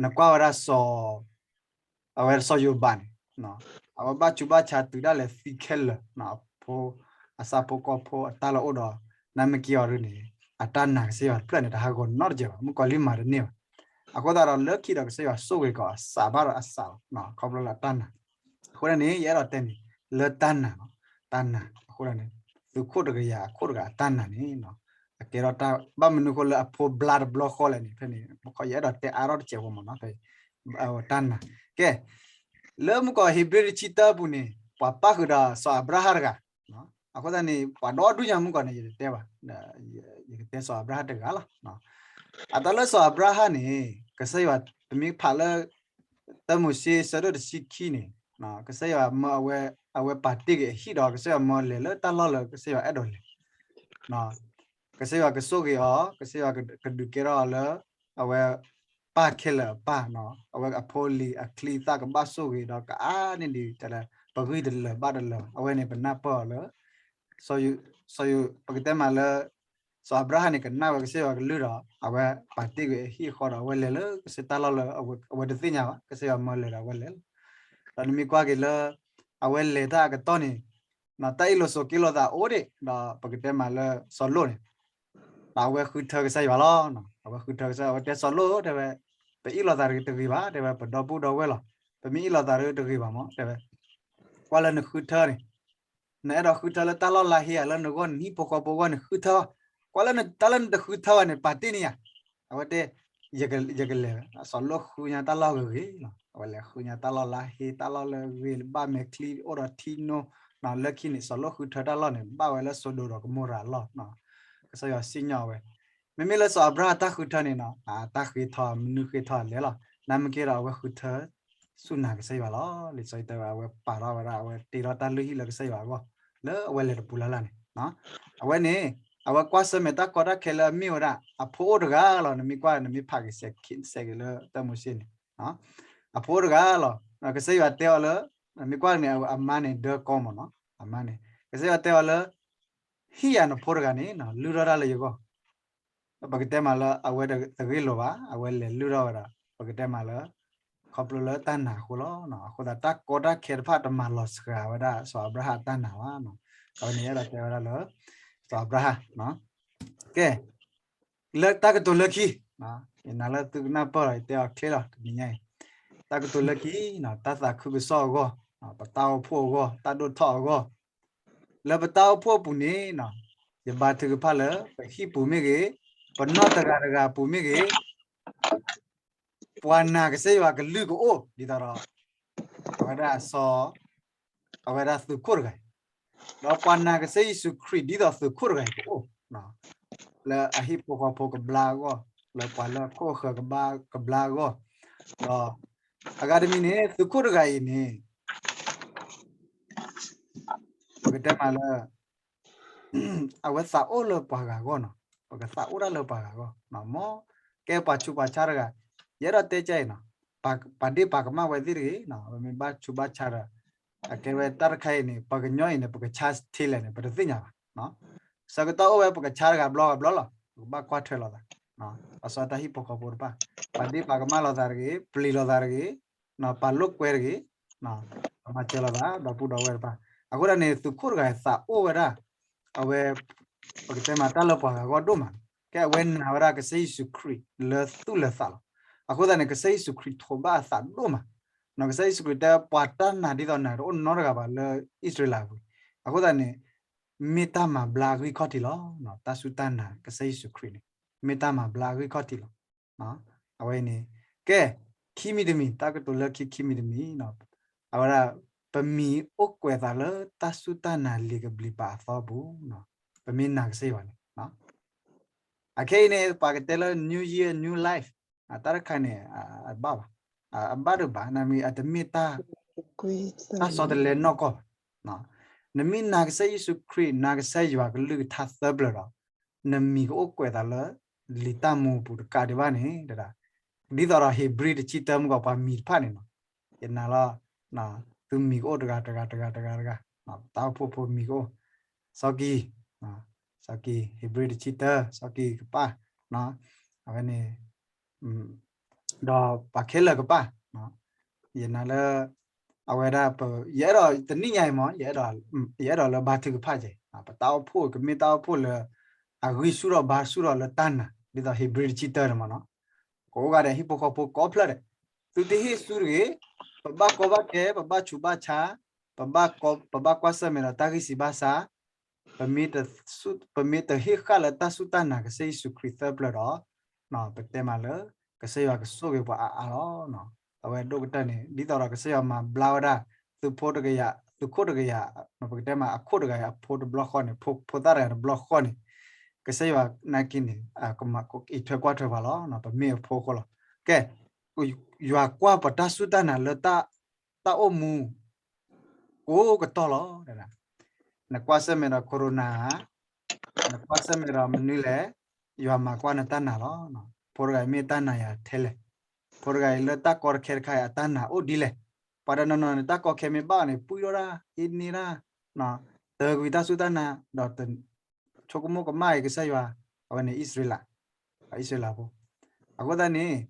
နကွၢ်ဝဲဒၣ်စီၤ အဝဲစီၤယိၤဘးန့ၣ် အဝဲဘၣ်ဆူးဘၣ်ဆါတုၤဒၣ်လဲာ်သံခဲလၢာ်, အဖိ အဆၣ်ဖိကီၢ်ဖိအတၢ်လီၢ်အိၣ်ဒီး နမ့ၢ်က့အီၤဒ်န့ၣ် အတၢ်နာ်ကစၢ်ယွၤတဖျၢၣ်န့ၣ် တဟးဂီၤနီတစဲးဘၣ်, မုၣ်ကီၤလံၢ်မၤတန့ၢ်ဘၣ်, အဃိသတးဒီးလၢခံဒီးကစၢ်ယွၤဆိၣ်ဂ့ၤကီးအစးဘၣ်ဒီးအစးလီၤ, ခီဖျိလၢအတၢ်နာ်, အဃိန့ၣ် ယအဲၣ်ဒိးတဲန့ၣ် လၢတၢ်နာ်လီၤ, တၢ်နာ်အဃိန့ၣ် သုးခိၣ်တကယၤအခိၣ်တဂၤအတၢ်နာ်န့ၣ် အကဲထီၣ်တၢ်ဘၣ်မနုၤအဃိလၢအဖိဘျါတဘျီဃီလဲၣ်န့ၣ် ဖဲန့ၣ် ယအဲၣ်ဒိးတဲအါထီၣ်တစဲးဖိမးနီၤ ဖဲ တၢ်နာ်, ကဲ လၢမုၣ်ကီၤဧ့ၤဘြံၤတဆံတၢပူၤန့ၣ် ပှၤပၣ်ဃုာ်ဒီးစီၤအၤဘြၤဟၣ်တဂၤ, အဃိသတးန့ၣ် ပှၤဒီဒူၣ်ညါမုၣ်ကီၤန့ၣ် ယတတဲဘၣ်, ယကတဲစီၤအၤဘြၤဟၣ်တဂၤလီၤ, အတၢ်လၢစီၤအၤဘြၤဟၣ်န့ၣ် ကစၢ်ယွၤတမ့ၢ်ဖးလၢ တၢမိၤၡ့ဆၢဒိၣ်တဆံခံန့ၣ် ကစၢ်ယွၤမၢအဝဲ အဝဲပာ်တ့ၢ်က့ၤအဟံၣ်ဒီး ကစၢ်ယွၤမၢလဲၤလၢတၢ်လီၢ်လၢကစၢ်ယွၤအဲၣ်ဒိးလဲၤ ကစၢ်ယွၤကဆိၣ်ဂ့ၤအီၤ, ကစၢ်ယွၤကဒုးကဲထီၣ်အီၤလၢ အဝဲပၢ်ခဲလၢာ်အပၢ်, အဝဲအဖိအလံၤအချံအသၣ်ကဘၣ်ဆိၣ်ဂ့ၤဒီး ကအါန့ၢ်ဒံး ပဂံၢ်တလၢာ်ဘါတလၢာ်, အဝဲန့ၣ်ပနၢ်ပၢၢ်အီၤလၢ စီၤယိၤ ပကတဲမးလၢ စီၤအၤဘြၤဟၣ်န့ၣ် ကနၣ်ဝဲကစၢ်ယွၤကလုၢ်ဒီး အဝဲပာ်တ့ၢ်ကွံာ်အဟံၣ်အဃိဒီး အဝဲလဲၤလၢကစၢ်တၢ်လီၢ်လၢ အဝဲတသ့ၣ်ညါဘၣ်, ကစၢ်ယွၤမၢလဲၤဒီးအဝဲလဲၤလီၤ. ဒီးနမ့ၢ်ကွၢ်က့ၤလၢ အဝဲလဲၤတၢ်အကတီၢ်န့ၣ် တၢ်အ့ၣ်လိာ်ဆိးက့လိာ်သးအိၣ်ဒံး, ဒီးပကတဲမးလၢစီၤလိၣ်န့ၣ် ဒီးအဝဲဃုထၢကစၢ်ယွၤလီၤ. အဝဲဃုထၢကစၢ်ယွၤ အဝဲတဲစီၤလိၣ် တဲဝဲ, ပအ့ၣ်လိာ်သးတဂ့ၤဘၣ်, တဲဝဲ ပဒီပုၢ်ဒီဝဲၢ်လီၤ. ပမ့ၢ်အ့ၣ်လိာ်သးတဂ့ၤဘၣ်မး တဲဝဲ ကွၢ်လၢနဃုထၢန့ၣ်, နအဲၣ်ဒိးဃုထၢလၢတၢ်လီၢ်လါဟ့ဧါ လၢနဂီၢ် နဟံၣ်ဖိဃီဖိအဂီၢ်န့ၣ် ဃုထၢ, ကွၢ်လၢတၢ်လၢနတဃုထၢဘၣ်န့ၣ် ပာ်တ့ၢ်န့ၢ်ယၤ, အဝဲတဲ, ယကလဲၤ စီၤလိၣ်ဃုညါတၢ်လီၢ်ဂ့ၤဂ့ၤလီၤ, အဝဲလဲၤဃုညါတၢ်လီၢ်လါဟ့ တၢ်လီၢ်လၢဂ့ၤ ဘၣ်မဲာ်ချံ အိၣ်ဒီးထံနိ, လၢခံန့ၣ် စီၤလိၣ်ဃုထၢတၢ်လီၢ်န့ၣ် ဘၣ်ဝဲလၢစိၤဒိၤဒီးကမိၤရၤအလီၢ်, ကစၢ်ယွၤစံၣ်ညီၣ်ဝဲ, မ့မ့ၢ်လၢစီၤအၤဘြၤဟၣ်တၢ်ဃုထၢန့ၣ်နီၤ, တၢ်ဃ့ထီၣ် မနုၤဃ့ထီၣ်လဲၣ်လီၤ, နမ့ၢ်ကဲဒီးအဝဲဃုထၢ ဆူၣ်နၤကစၢ်ယွၤလီၤ, လံာ်စီဆှံတဲဝဲ အဝဲပာ်ထီၣ်ဝဲဒၣ် အဝဲတ့ထီၣ်တၢ်လုၢ်ဟံၣ်လၢကစၢ်ယွၤအဂီၢ်, လၢအဝဲလဲၤတပူၤလၢ်လၢ်န့ၣ်, အဝဲန့ၣ်, အဝဲကွၢ်ဆၢၣ်မဲာ်တၢ်ကီတၢ်ခဲလၢအမ့ၢ်ဝဲဒၣ် အဖိအိၣ်တဂၤလီၤ, နမ့ၢ်ကွၢ် နမ့ၢ်ဖးက့ၤ စဲးက့ၤလၢတၢမိၤၡ့န့ၣ်, အဖိအိၣ်တဂၤလီၤ, ကစၢ်ယွၤတဲအီၤလၢ, နမ့ၢ်ကွၢ်န့ၣ် အမါန့ၣ် ဒၢကီမ့ၢ်နီၤ, အမါန့ၣ် ကစၢ်ယွၤတဲအီၤလၢ ဟ့ၣ်ယၤနဖိတဂၤန့ၣ် လုၢ်ထီၣ်တၢ်လၢယဂီၢ်, ပကတဲမးလၢအဝဲတဂ့ၢ်လိာ်ဘၣ်, အဝဲလဲၤလုၢ်ထီၣ်ဝဲဒၣ် ပကတဲမးလၢ ခီဖျိလၢတၢ်နာ်အဃိလီၤ, အဃိသတးတၢ်ကီတၢ်ခဲတဖၣ်တမၤလီၤစှၤဝဲဒၣ် စီၤအၤဘြၤဟၣ်အတၢ်နာ်ဘၣ်, အဝဲန့ၣ်အဲၣ်ဒိးတဲဝဲဒၣ်လၢ စီၤအၤဘြၤဟၣ်, ကဲ, လၢတၢ်ကတိၤလၢခံ, ယနာ်လၢသုကနၢ်ပၢၢ်လီၤ ယတဲအီၤချ့လီၤ တနံၤညါအံၤ, တၢ်ကတိၤလၢခံ, တၢ်သးခုကစီၣ်အဂီၢ်, ပတၢ်အိၣ်ဖှိၣ်အဂီၢ်, တၢ်ဒိၣ်ထီၣ်အဂီၢ်, လၢပတၢ်အိၣ်ဖှိၣ်အပူၤန့ၣ်, ယဘါထုကဖၣ်လၢ ပဟံၣ်ပူၤမ့ၢ်ဂ့ၤ, ပနီၢ်တဂၤတဂၤအပူၤမ့ၢ်ဂ့ၤ, ပှၤနာ်ကစၢ်ယွၤကလုၢ်ကအိၣ် ဒ်သိးဒီး အဝဲဒၣ်စီၤ, အဝဲဒၣ်သုးခိၣ်တဂၤအံၤ, ဒီးပှၤနာ်ကစၢ်ယ့ၣ်ၡူးခရံာ်ဒ်သိးသုးခိၣ်တဂၤအံၤကအိၣ်, လၢအဟံၣ်ဖိဃီဖိကဘျါအဂီၢ်, လၢပှၤလၢအခိၣ်အဃၢၤကဘျါအဂီၢ်, ဒီး အဂၤတမံၤန့ၣ် သုးခိၣ်တဂၤအံၤန့ၣ် ပကတဲမးလၢ အဝဲသးအိၣ်လၢပှၤဂၤအဂီၢ်နီၤ, ပကသးအိၣ်ဒၣ်လၢပှၤဂၤအဂီၢ်, မ်ကဲပှၤဆူးပှၤဆါတဂၤ, ယအဲၣ်ဒိးတဲကဲအံၤနီၤ, ပာ်ဒ့ၣ်ပာ်ကမၣ်ဝဲသ့ၣ်တဂ့ၤ, ပမ့ၢ်ဘၣ်ဆူးဘၣ်ဆါဒီး အကဲဝဲတၢ်တခါအံၤန့ၣ် ပှၤကညီအံၤန့ၣ် ပကဆါထဲလဲၣ်န့ၣ် ပတသ့ၣ်ညါဘၣ်, ဆၢကတီၢ်အိၣ်ဝဲပကဆါတဂၤဘျီဂၤဘျီလီၤ, ပကဘၣ်ကွၢ်ထွဲလိာ်သး, အစီတၢ်ဟံၣ်ဖိဃီဖိတဖၣ်, ပာ်ဒ့ၣ်ပာ်ကမၣ်လိာ်သးတဂ့ၤ, ပျံၤလိာ်သးတဂ့ၤ, ပာ်လိာ်ကွဲတဂ့ၤ, ပမၤစၢၤလိာ်သး ဒီပုၢ်ဒီဝဲၢ်တဖၣ်, အဃိသတးန့ၣ် သုးခိၣ်တဂၤအံၤသးအိၣ်ဝဲဒၣ်, အဝဲ, ပကတဲမးတၢ်လၢပှၤဂၤအဂီၢ်ဒိၣ်မး, ကဲအဝဲနာ်ဝဲဒၣ်ကစၢ်ယ့ၣ်ၡူးခရံာ်လၢသူၣ်လၢသးလီၤ, အဃိသတးန့ၣ် ကစၢ်ယ့ၣ်ၡူးခရံာ်ထိးဘၣ်အသးဒိၣ်မး, ကစၢ်ယ့ၣ်ၡူးခရံာ်တဲပှၤတၢ်နာ်ဒ်သိးနာ်တအိၣ်နီတဂၤဘၣ်လၢအံၣ်စရ့လးအပူၤ, အဃိသတးန့ၣ်, မ့ၢ်တၢ်မၤဘျါအဂံၢ်ခီၣ်ထံးလီၤ, တၢ်စူၢ်တၢ်နာ်ကစၢ်ယ့ၣ်ၡူးခရံာ်န့ၣ်, မ့ၢ်တၢ်မၤဘျါအဂံၢ်ခီၣ်ထံးလီၤ အဝဲအံၤန့ၣ်, ကဲ, ခံမံၤတမံၤ, တၢ်ကတိၤလၢခံခံမံၤတမံၤ, အဝဲဒၣ်, ပမံၤအိၣ်ကွဲးသးလၢတၢ်စူၢ်တၢ်နာ်လံာ်ကဘျံးပၤအသီပူၤ, ပမ့ၢ်နာ်ကစၢ်ယွၤန့ၣ်, အခဲအံၤန့ၣ် ပှၤကတဲလၢ new year new life, တၢ်တခါန့ၣ်, အဘၣ်ဘၣ်, အဘၣ်ဒိၣ်ဘၣ် နမံၤအတမ့ၢ်တၢ်, တၢ်ဆီတလဲနီၢ်ကီၢ်ဘၣ်, နမ့ၢ်နာ်ကစၢ်ယ့ၣ်ၡူးခရံာ် နာ်ကစၢ်ယွၤကလုၢ်ကထါသၢပျၢၤဒီး, နမံၤကအိၣ်ကွဲးသးလၢ, လံာ်တၢ်မူပူၤတကးဒံးဘၣ်န့ၣ်, ဒ်သိးဒီး ဧ့ၤဘြံၤတဆံတၢမုၢ်ကီးပှၤမံၤတဖၣ်န့ၣ်နီၤ, ယနာ်လီၤ, သုမံၤကအိၣ်တဂၤတဂၤတဂၤတဂၤတဂၤ, တၢ်အိၣ်ဖှိၣ်ဖိမံၤကအိၣ်, စီၤကံၤ, စီၤကံၤ ဧ့ၤဘြံၤတဆံတၢ စီၤကံၤကပၣ်, အဝဲန့ၣ် ဒီးပှၤခဲလၢာ်ကပၣ်, ယနာ်လၢ, အဝဲဒၣ်ပ, ယအဲၣ်ဒိးတနံၣ်ညါအံၤမ့ၢ်, ယအဲၣ်ဒိးလၢဘါထုကဖၣ်ကဲ, ပတၢ်အိၣ်ဖှိၣ်ကမ့ၢ်တၢ်အိၣ်ဖှိၣ်လၢ, အဂံၢ်ဆူၣ်ထီၣ်ဘါဆူၣ်ထီၣ်လၢတၢ်နာ် ဒ်သိးဧ့ၤဘြံၤတဆံတၢန့ၣ်မ့ၢ်နီၤ, ကအိၣ်ဂၤဒဲးဟံၣ်ဖိဃီဖိကိးဖျၢၣ်ဒဲး, သုတဟ့ၣ်ဆူတဂ့ၤ, ပဘၣ်ကီဘၣ်ခဲ ပဘၣ်ဆူးဘၣ်ဆါ, ပဘၣ်ကီ, ပဘၣ်ကွၢ်ဆၢၣ်မဲာ်ဒီးတၢ်ဂံၢ်စၢ်ဘါစၢ် ပမ့ၢ်တ, ပမ့ၢ်တဟ့ၣ်ဃာ်လၢတၢ်စူၢ်တၢ်နာ်ကစၢ်ယ့ၣ်ၡူးခရံာ်သၢပျၢၤဒီး, ပတဲမးလၢ, ကစၢ်ယွၤကဆိၣ်ဂ့ၤပှၤအါအါလီၤ, အဝဲဒိၣ်ကတၢၢ်န့ၣ် ဒ်သိးဒီးကစၢ်ယွၤမၤဘျါဝဲဒၣ်, သုးဖိတကယၤ, သုးခိၣ်တကယၤ, ပကတဲမးအခိၣ်တဂၤအံၤအဖိတဘျီဃီန့ၣ် ဖိသၣ်တဂၤတဘျီဃီန့ၣ်, ကစၢ်ယွၤနာ်က့န့ၣ်, အံးထွဲကွၢ်ထွဲပှၤလီၤ ပမ့ၢ်အဖိအဃိလီၤ, ကဲ, ယွၤကွၢ်ပှၤတၢ်စူၢ်တၢ်နာ်လၢတၢ်, တၢ်အိၣ်မူ ကိးကတီၢ်လီၤ, နကွၢ်ဆၢၣ်မဲာ်ဒီး corona, နကွၢ်ဆၢၣ်မဲာ်ဒီးမနုၤလဲၣ်, ယွၤမၤကွၢ်နတၢ်နာ်လီၤ, ဖိတဂၤအံၤမ့ၢ်တၢ်နာ်ယၤထဲလဲၣ်, ဖိတဂၤအံၤလၢတၢ်ကီတခဲတခါအံၤအတၢ်နာ်အိၣ်ဒ်လဲၣ်, ပှၤတနီၤနီၤန့ၣ် တၢ်ကီခဲမ့ၢ်ဘၣ်န့ၣ် ပှံၢ်ထီၣ်တၢ်, ဟံးန့ၢ်တၢ်, တၢ်ကွံာ်တၢ်စူၢ်တၢ်နာ်, ဒီး ဆိကမိၣ်ကမၣ်အံၤကစၢ်ယွၤ, အဝဲန့ၣ်အံၣ်စရ့လး, အံၣ်စရ့လးဖိ, အဃိသတးန့ၣ်,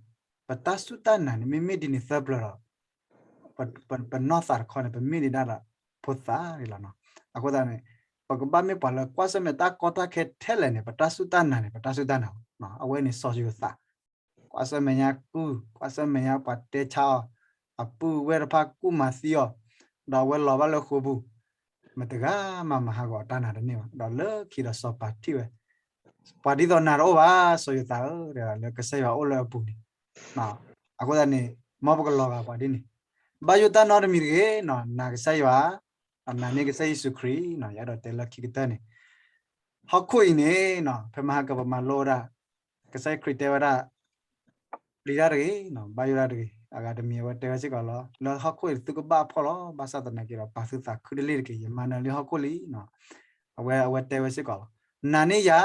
ပတၢ်စူၢ်တၢ်နာ်န့ၣ် မ့မ့ၢ်ဒ်န့ၣ်သၢပျၢၤဒီး, ပနီၢ်သးတခီန့ၣ် ပမ့ၢ်ဒံးဒၣ်ဒီး, ဖိသၣ်လီၤ, အဃိသတးန့ၣ်, ပကဘၣ်မ့ၢ်ပှၤလၢကွၢ်ဆၢၣ်မဲာ်တၢ်ကီတၢ်ခဲထဲလဲၣ်န့ၣ် ပတၢ်စူၢ်တၢ်နာ်န့ၣ် ပတၢ်စူၢ်တၢ်နာ်လီၤ, အဝဲန့ၣ်စီၤယိၤသး, ကွၢ်ဆၢၣ်မဲာ်ညါကုၢ်, ကွၢ်ဆၢၣ်မဲာ်ညါပှၤတဲဆါအီၤ, အပုၢ်ဝဲၢ်တဖၣ်ကူၣ်မၤသံအီၤ, ဒီးအဝဲလီၤဘၣ်လၢဃိာ်ပူၤ, မတဂၤမၤမၤဟးဂီၤတၢ်နာ်တန့ၢ်ဘၣ်. ဒီးလၢခံဒီးစီၤပၤထံၣ်ဝဲ, ပှၤဒ်သိးနၤတအိၣ်ဘၣ် စီၤယိၤသးဧၢ, ဒီးလၢကစၢ်ယွၤအိၣ်လၢအပူၤန့ၣ်, အဃိသတးန့ၣ် မ်ပကလီၤဂာ်ပှၤဒ်န့ၣ်, ဘၣ်ယိၣ်တၢ်နီတမံၤတဂ့ၤ, နာ်ကစၢ်ယွၤ, နာ်န့ၢ်ကစၢ်ယ့ၣ်ၡူးခရံာ်, ယအဲၣ်ဒိးတဲလၢခံကတၢၢ်န့ၣ် ဟီၣ်ခိၣ်အံၤန့ၣ် ဖဲမဟါကပမၤလိဝဲဒၣ်, ကစၢ်ခရံာ်တဲဝဲဒၣ်, ပျံၤတၢ်တဂ့ၤ, ဘၣ်ယိၣ်တၢ်တဂ့ၤ, အဂၤတမံၤအဝဲတဲဝဲစ့ၢ်ကီးလီၤ, လၢဟီၣ်ခိၣ်အံၤသုကဘၣ်အဖှီၣ်လီၤ, ဘၣ်ဆၣ်သနာ်က့ဒီး ပာ်သုသးခုတလ့ၢ်တက့ၢ်, ယမၤနၢၤလံဟီၣ်ခိၣ်လံ, အဝဲအဝဲတဲဝဲစ့ၢ်ကီးလီၤ, နာ်န့ၢ်ယၤ,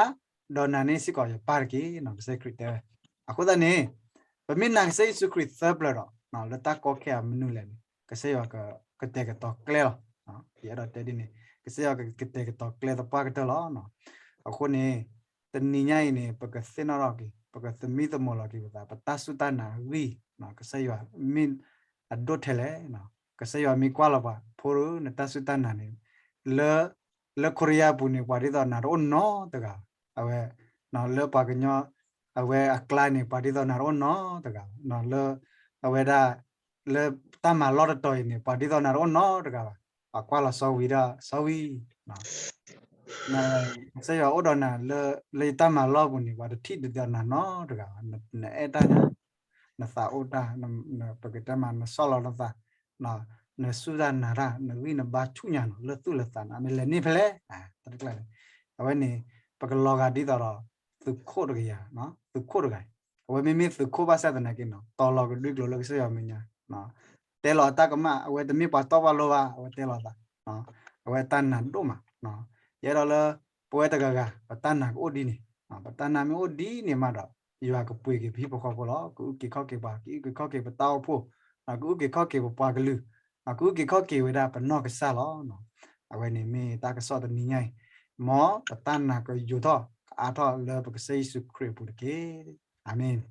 ဒီးနာ်န့ၢ်စ့ၢ်ကီးယပၢ်တက့ၢ်, ကစၢ်ခရံာ်တဲဝဲ, အဃိသတးန့ၣ် ပမ့ၢ်နာ်ကစၢ်ယ့ၣ်ၡူးခရံာ်သၢပျၢၤဒီး လၢတၢ်ကီခဲအံၤမနုၤလဲၣ်န့ၣ် ကစၢ်ယွၤကကတဲာ်ကတီၤကျဲလီၤ. ယအဲၣ်ဒိးတဲဒ်န့ၣ် ကစၢ်ယွၤကကတဲာ်ကတီၤကျဲသပှၢ်ကတၢၢ်လီၤ. အဃိန့ၣ် တနံၤညါအံၤန့ၣ် ပကသ့ၣ်နီၣ်ထီၣ်က့ၤ ပကသမံသမိးလီၤက့ၤပသး ပတၢ်စူၢ်တၢ်နာ်အဂံၢ် ကစၢ်ယွၤမ့ၢ်အဒိၣ်ထဲလဲၣ်. ကစၢ်ယွၤမ့ၢ်ကွၢ်လီၤပှၤ ဖိ နတၢ်စူၢ်တၢ်နာ်န့ၣ် လၢ လၢခိရံယါအပူၤန့ၣ် ပှၤဒ်သိးနၤတအိၣ်နီတဂၤဘၣ်. အဝဲ လၢပှၤကညီ အဝဲအကျါန့ၣ် ပှၤဒ်သိးနၤတအိၣ်နီတဂၤဘၣ်. လၢ အဝဲဒၣ် လၢတၢ်မၤလီၢ်တတီၤအံၤန့ၣ် ပှၤဒ်သိးနၤတအိၣ်နီတဂၤဘၣ်. ပှၤကွၢ်လီၤစီဝံၤဒီး စီဝံၤ ကစၢ်ယွၤအိၣ်ဒီးနၤ လၢယတၢ်မၤလီၢ်ပူၤန့ၣ် ပှၤတထံၣ်ဒ်သိးနၤနီတဂၤဘၣ်. နအဲၣ်တၢ်ညါ နသးအိၣ်တၢ် ပကတဲမး နဆီၣ်လီၤနသး နစူၢ်တၢ်နာ်တၢ် နဂံၢ်နဘါဆူၣ်ညါနီၤ လၢသူၣ်လၢသးနၤ နလဲၤန့ၢ်ဖဲလဲၣ်. တၢ်တကျါန့ၣ် အဝဲန့ၣ် ပကလီၤဂာ်ဒ်သိးဒီး သုးခိၣ်တကယၤ သုးခိၣ်တဂၤအံၤ အဝဲမ့မ့ၢ်သုးခိၣ်ဘၣ်ဆၣ်သနာ်က့နီၤ တီၤလီၤကဒွံကျိာ်လၢကစၢ်ယွၤမဲာ်ညါ တဲလီၤအတၢ်ကမၣ် အဝဲတမ့ၢ်ပှၤတီပှၤလိဘၣ် အဝဲတဲလီၤသး အဝဲတၢ်နာ်ဒိၣ်မး ယအဲၣ်ဒိးလၢ ပဝဲတဂၤဂၤ ပတၢ်နာ်ကအိၣ်ဒ်န့ၣ် ပတၢ်နာ်မ့ၢ်အိၣ်ဒ်န့ၣ်မးဒီး ယွၤကပှ့ၤက့ၤပဟံၣ်ဖိဃီဖိလီၤ. ကအုၣ်က့ၤခီၣ်က့ၤပှၤ ကအုၣ်က့ၤခီၣ်က့ၤပတၢ်အိၣ်ဖှိၣ် ကအုၣ်က့ၤခီၣ်က့ၤပပှၤကလုာ် ကအုၣ်က့ၤခီၣ်က့ၤဝဲဒၣ်ပနီၢ်ကစၢ်လီၤ. အဝဲန့ၣ်မ့ၢ်တၢ်ကစီၣ်တနံၤညါအံၤ မ်ပတၢ်နာ်ကယိာ်ထီၣ်ကအါထီၣ်လၢပကစၢ်ယ့ၣ်ၡူးခရံာ်အပူၤတက့ၢ်. အၤမ့ၣ်.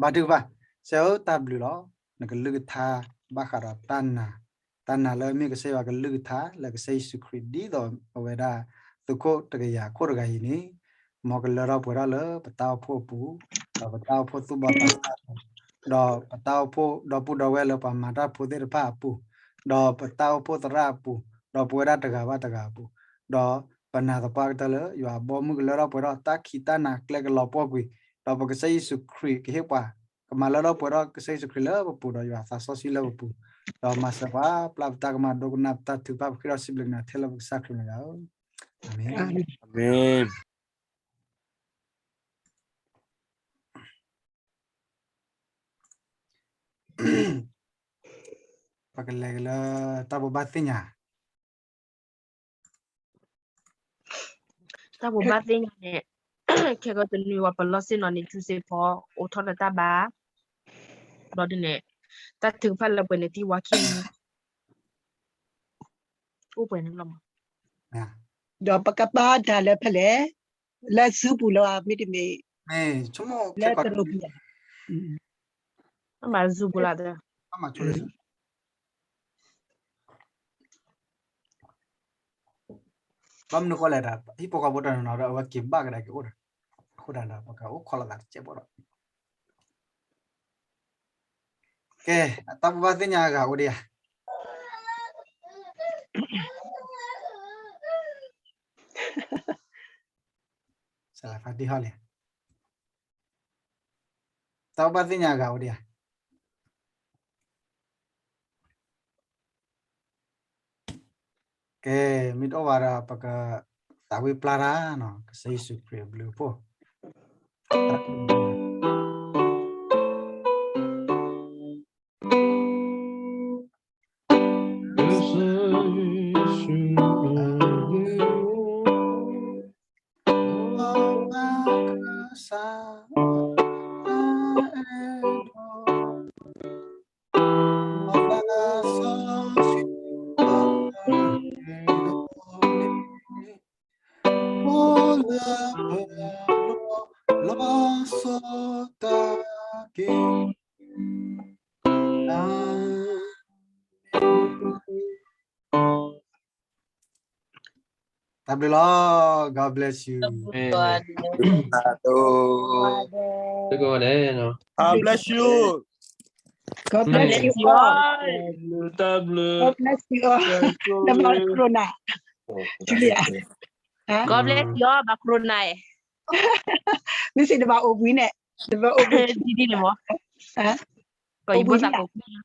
ဘါထုကဖၣ်, ကစၢ်ဧၢ တၢ်ဘျုးလီၤ. နကလုၢ်ကထါ ဘၣ်ဃးဒီးတၢ်နာ်, တၢ်နာ်လၢအမ့ၢ်ကစၢ်ယွၤကလုၢ်ကထါ လၢကစၢ်ယ့ၣ်ၡူးခရံာ် ဒ်သိးအဝဲဒၣ် သုးခိၣ်တကယၤခိၣ်တဂၤအံၤန့ၣ် မ်ကလၢထီၣ်ပှဲၤထီၣ်လၢပတၢ်အိၣ်ဖှိၣ်အပူၤ, ဒီးပတၢ်အိၣ်ဖှိၣ်သူၣ်ဘီၣ်သးစၢ်အပူၤ, ဒီးပတၢ်အိၣ်ဖှိၣ်ဒီပုၢ်ဒီဝဲၢ်လၢပှၤမၤတၢ်ဖိသ့ၣ်တဖၣ်အပူၤ, ဒီးပတၢ်အိၣ်ဖှိၣ်သရၣ်အပူၤ, ဒီးပဝဲဒၣ်တဂၤဘၣ်တဂၤအပူၤ, ဒီးပနာ်သပှၢ်ကတၢၢ်လၢ ယွၤအဘီအမုၢ်ကလၢထီၣ်ပှဲၤထီၣ် တၢ်ခံးတၢ်နၤကျဲကလီၤပှီၢ်ကွံာ်, ဒီးပကစၢ်ယ့ၣ်ၡူးခရံာ်ကဟ့ၣ်ပှၤ, ကမၤလၢထီၣ်ပှဲၤထီၣ်ကစၢ်ယ့ၣ်ၡူးခရံာ်လၢပပူၤ ဒီးယွၤသးစီဆှံလၢပပူၤ, ဒီးမၤစၢၤပှၤ ပျၢ်ပတၢ်ကမၣ် ဒိကနၣ်ပတၢ်ထုကဖၣ် ပဃ့ဒီးစံးဘျုးကနၤထဲလၢပကစၢ်ခရံာ်မ့ၢ်ယၤဧၢ, အၤမ့ၣ်. အၤမ့ၣ်. ပကလဲၤက့ၤလၢတၢ်ဘိးဘၣ်သ့ၣ်ညါ, တၢ်ဘိးဘၣ်သ့ၣ်ညါန့ၣ် ခဲကတနွံဝဲပလီၢ်ဆ့ၣ်နီၤန့ၣ် ထူစ့ဖီ အိးထီၣ်နတၢ်ဘါ, ဘျီဒ်န့ၣ် တၢ်ထုကဖၣ်လၢပှဲၤန့ၣ် သံဝါခံမူ အိၣ်ပှဲၤန့ၣ်လီၤမး, ဒီးပကဘါတၢ်လၢဖဲလဲၣ်, လၢ Zoom ပူၤလီၤ မ့တမ့ၢ် လၢတရူးပူၤ, မၤ Zoom ပူၤလီၤ, ဘၣ်မနုၤဃိလဲၣ်ဒီး ဟံၣ်ဖိဃီဖိတနီၤနီၤဒီး အဝဲက့ၤဘၣ်ကဒါက့ၤအိၣ်ဒီး အဃိဒၣ်ဒီး ပကအိၣ်ခိးလိာ်သးတစဲးဖိဒီး ကဲ, တၢ်ဘိးဘၣ်သ့ၣ်ညါအဂၤအိၣ်ဒံးဧါ, စလၢ်ဖးတံၢ်ဟီၣ်လံ, တၢ်ဘိးဘၣ်သ့ၣ်ညါအဂၤအိၣ်ဒံးဧါ. ကဲ, မ့ၢ်တအိၣ်ဘၣ်ဒီး ပကသးဝံၣ်ပျၢ်တၢ်နီၤ, ကစၢ်ယ့ၣ်ၡူးခရံာ်အဘျုးအဖှိၣ်. တၢ်ဘျုးလီၤ, God bless you. တၢ်ဘျုးလီၤ, God bless you. God bless you all. God bless you all. နဘၣ် corona. Julia. God bless you all ဘၣ် corona မ့ၢ်စ့ၢ်တဘၣ်အိၣ်ဘှံးန့ၣ်, တဘၣ်အိၣ်ဘှံးဒ်န့ၣ်မး, အိၣ်ဘှံးဒ်လဲၣ်.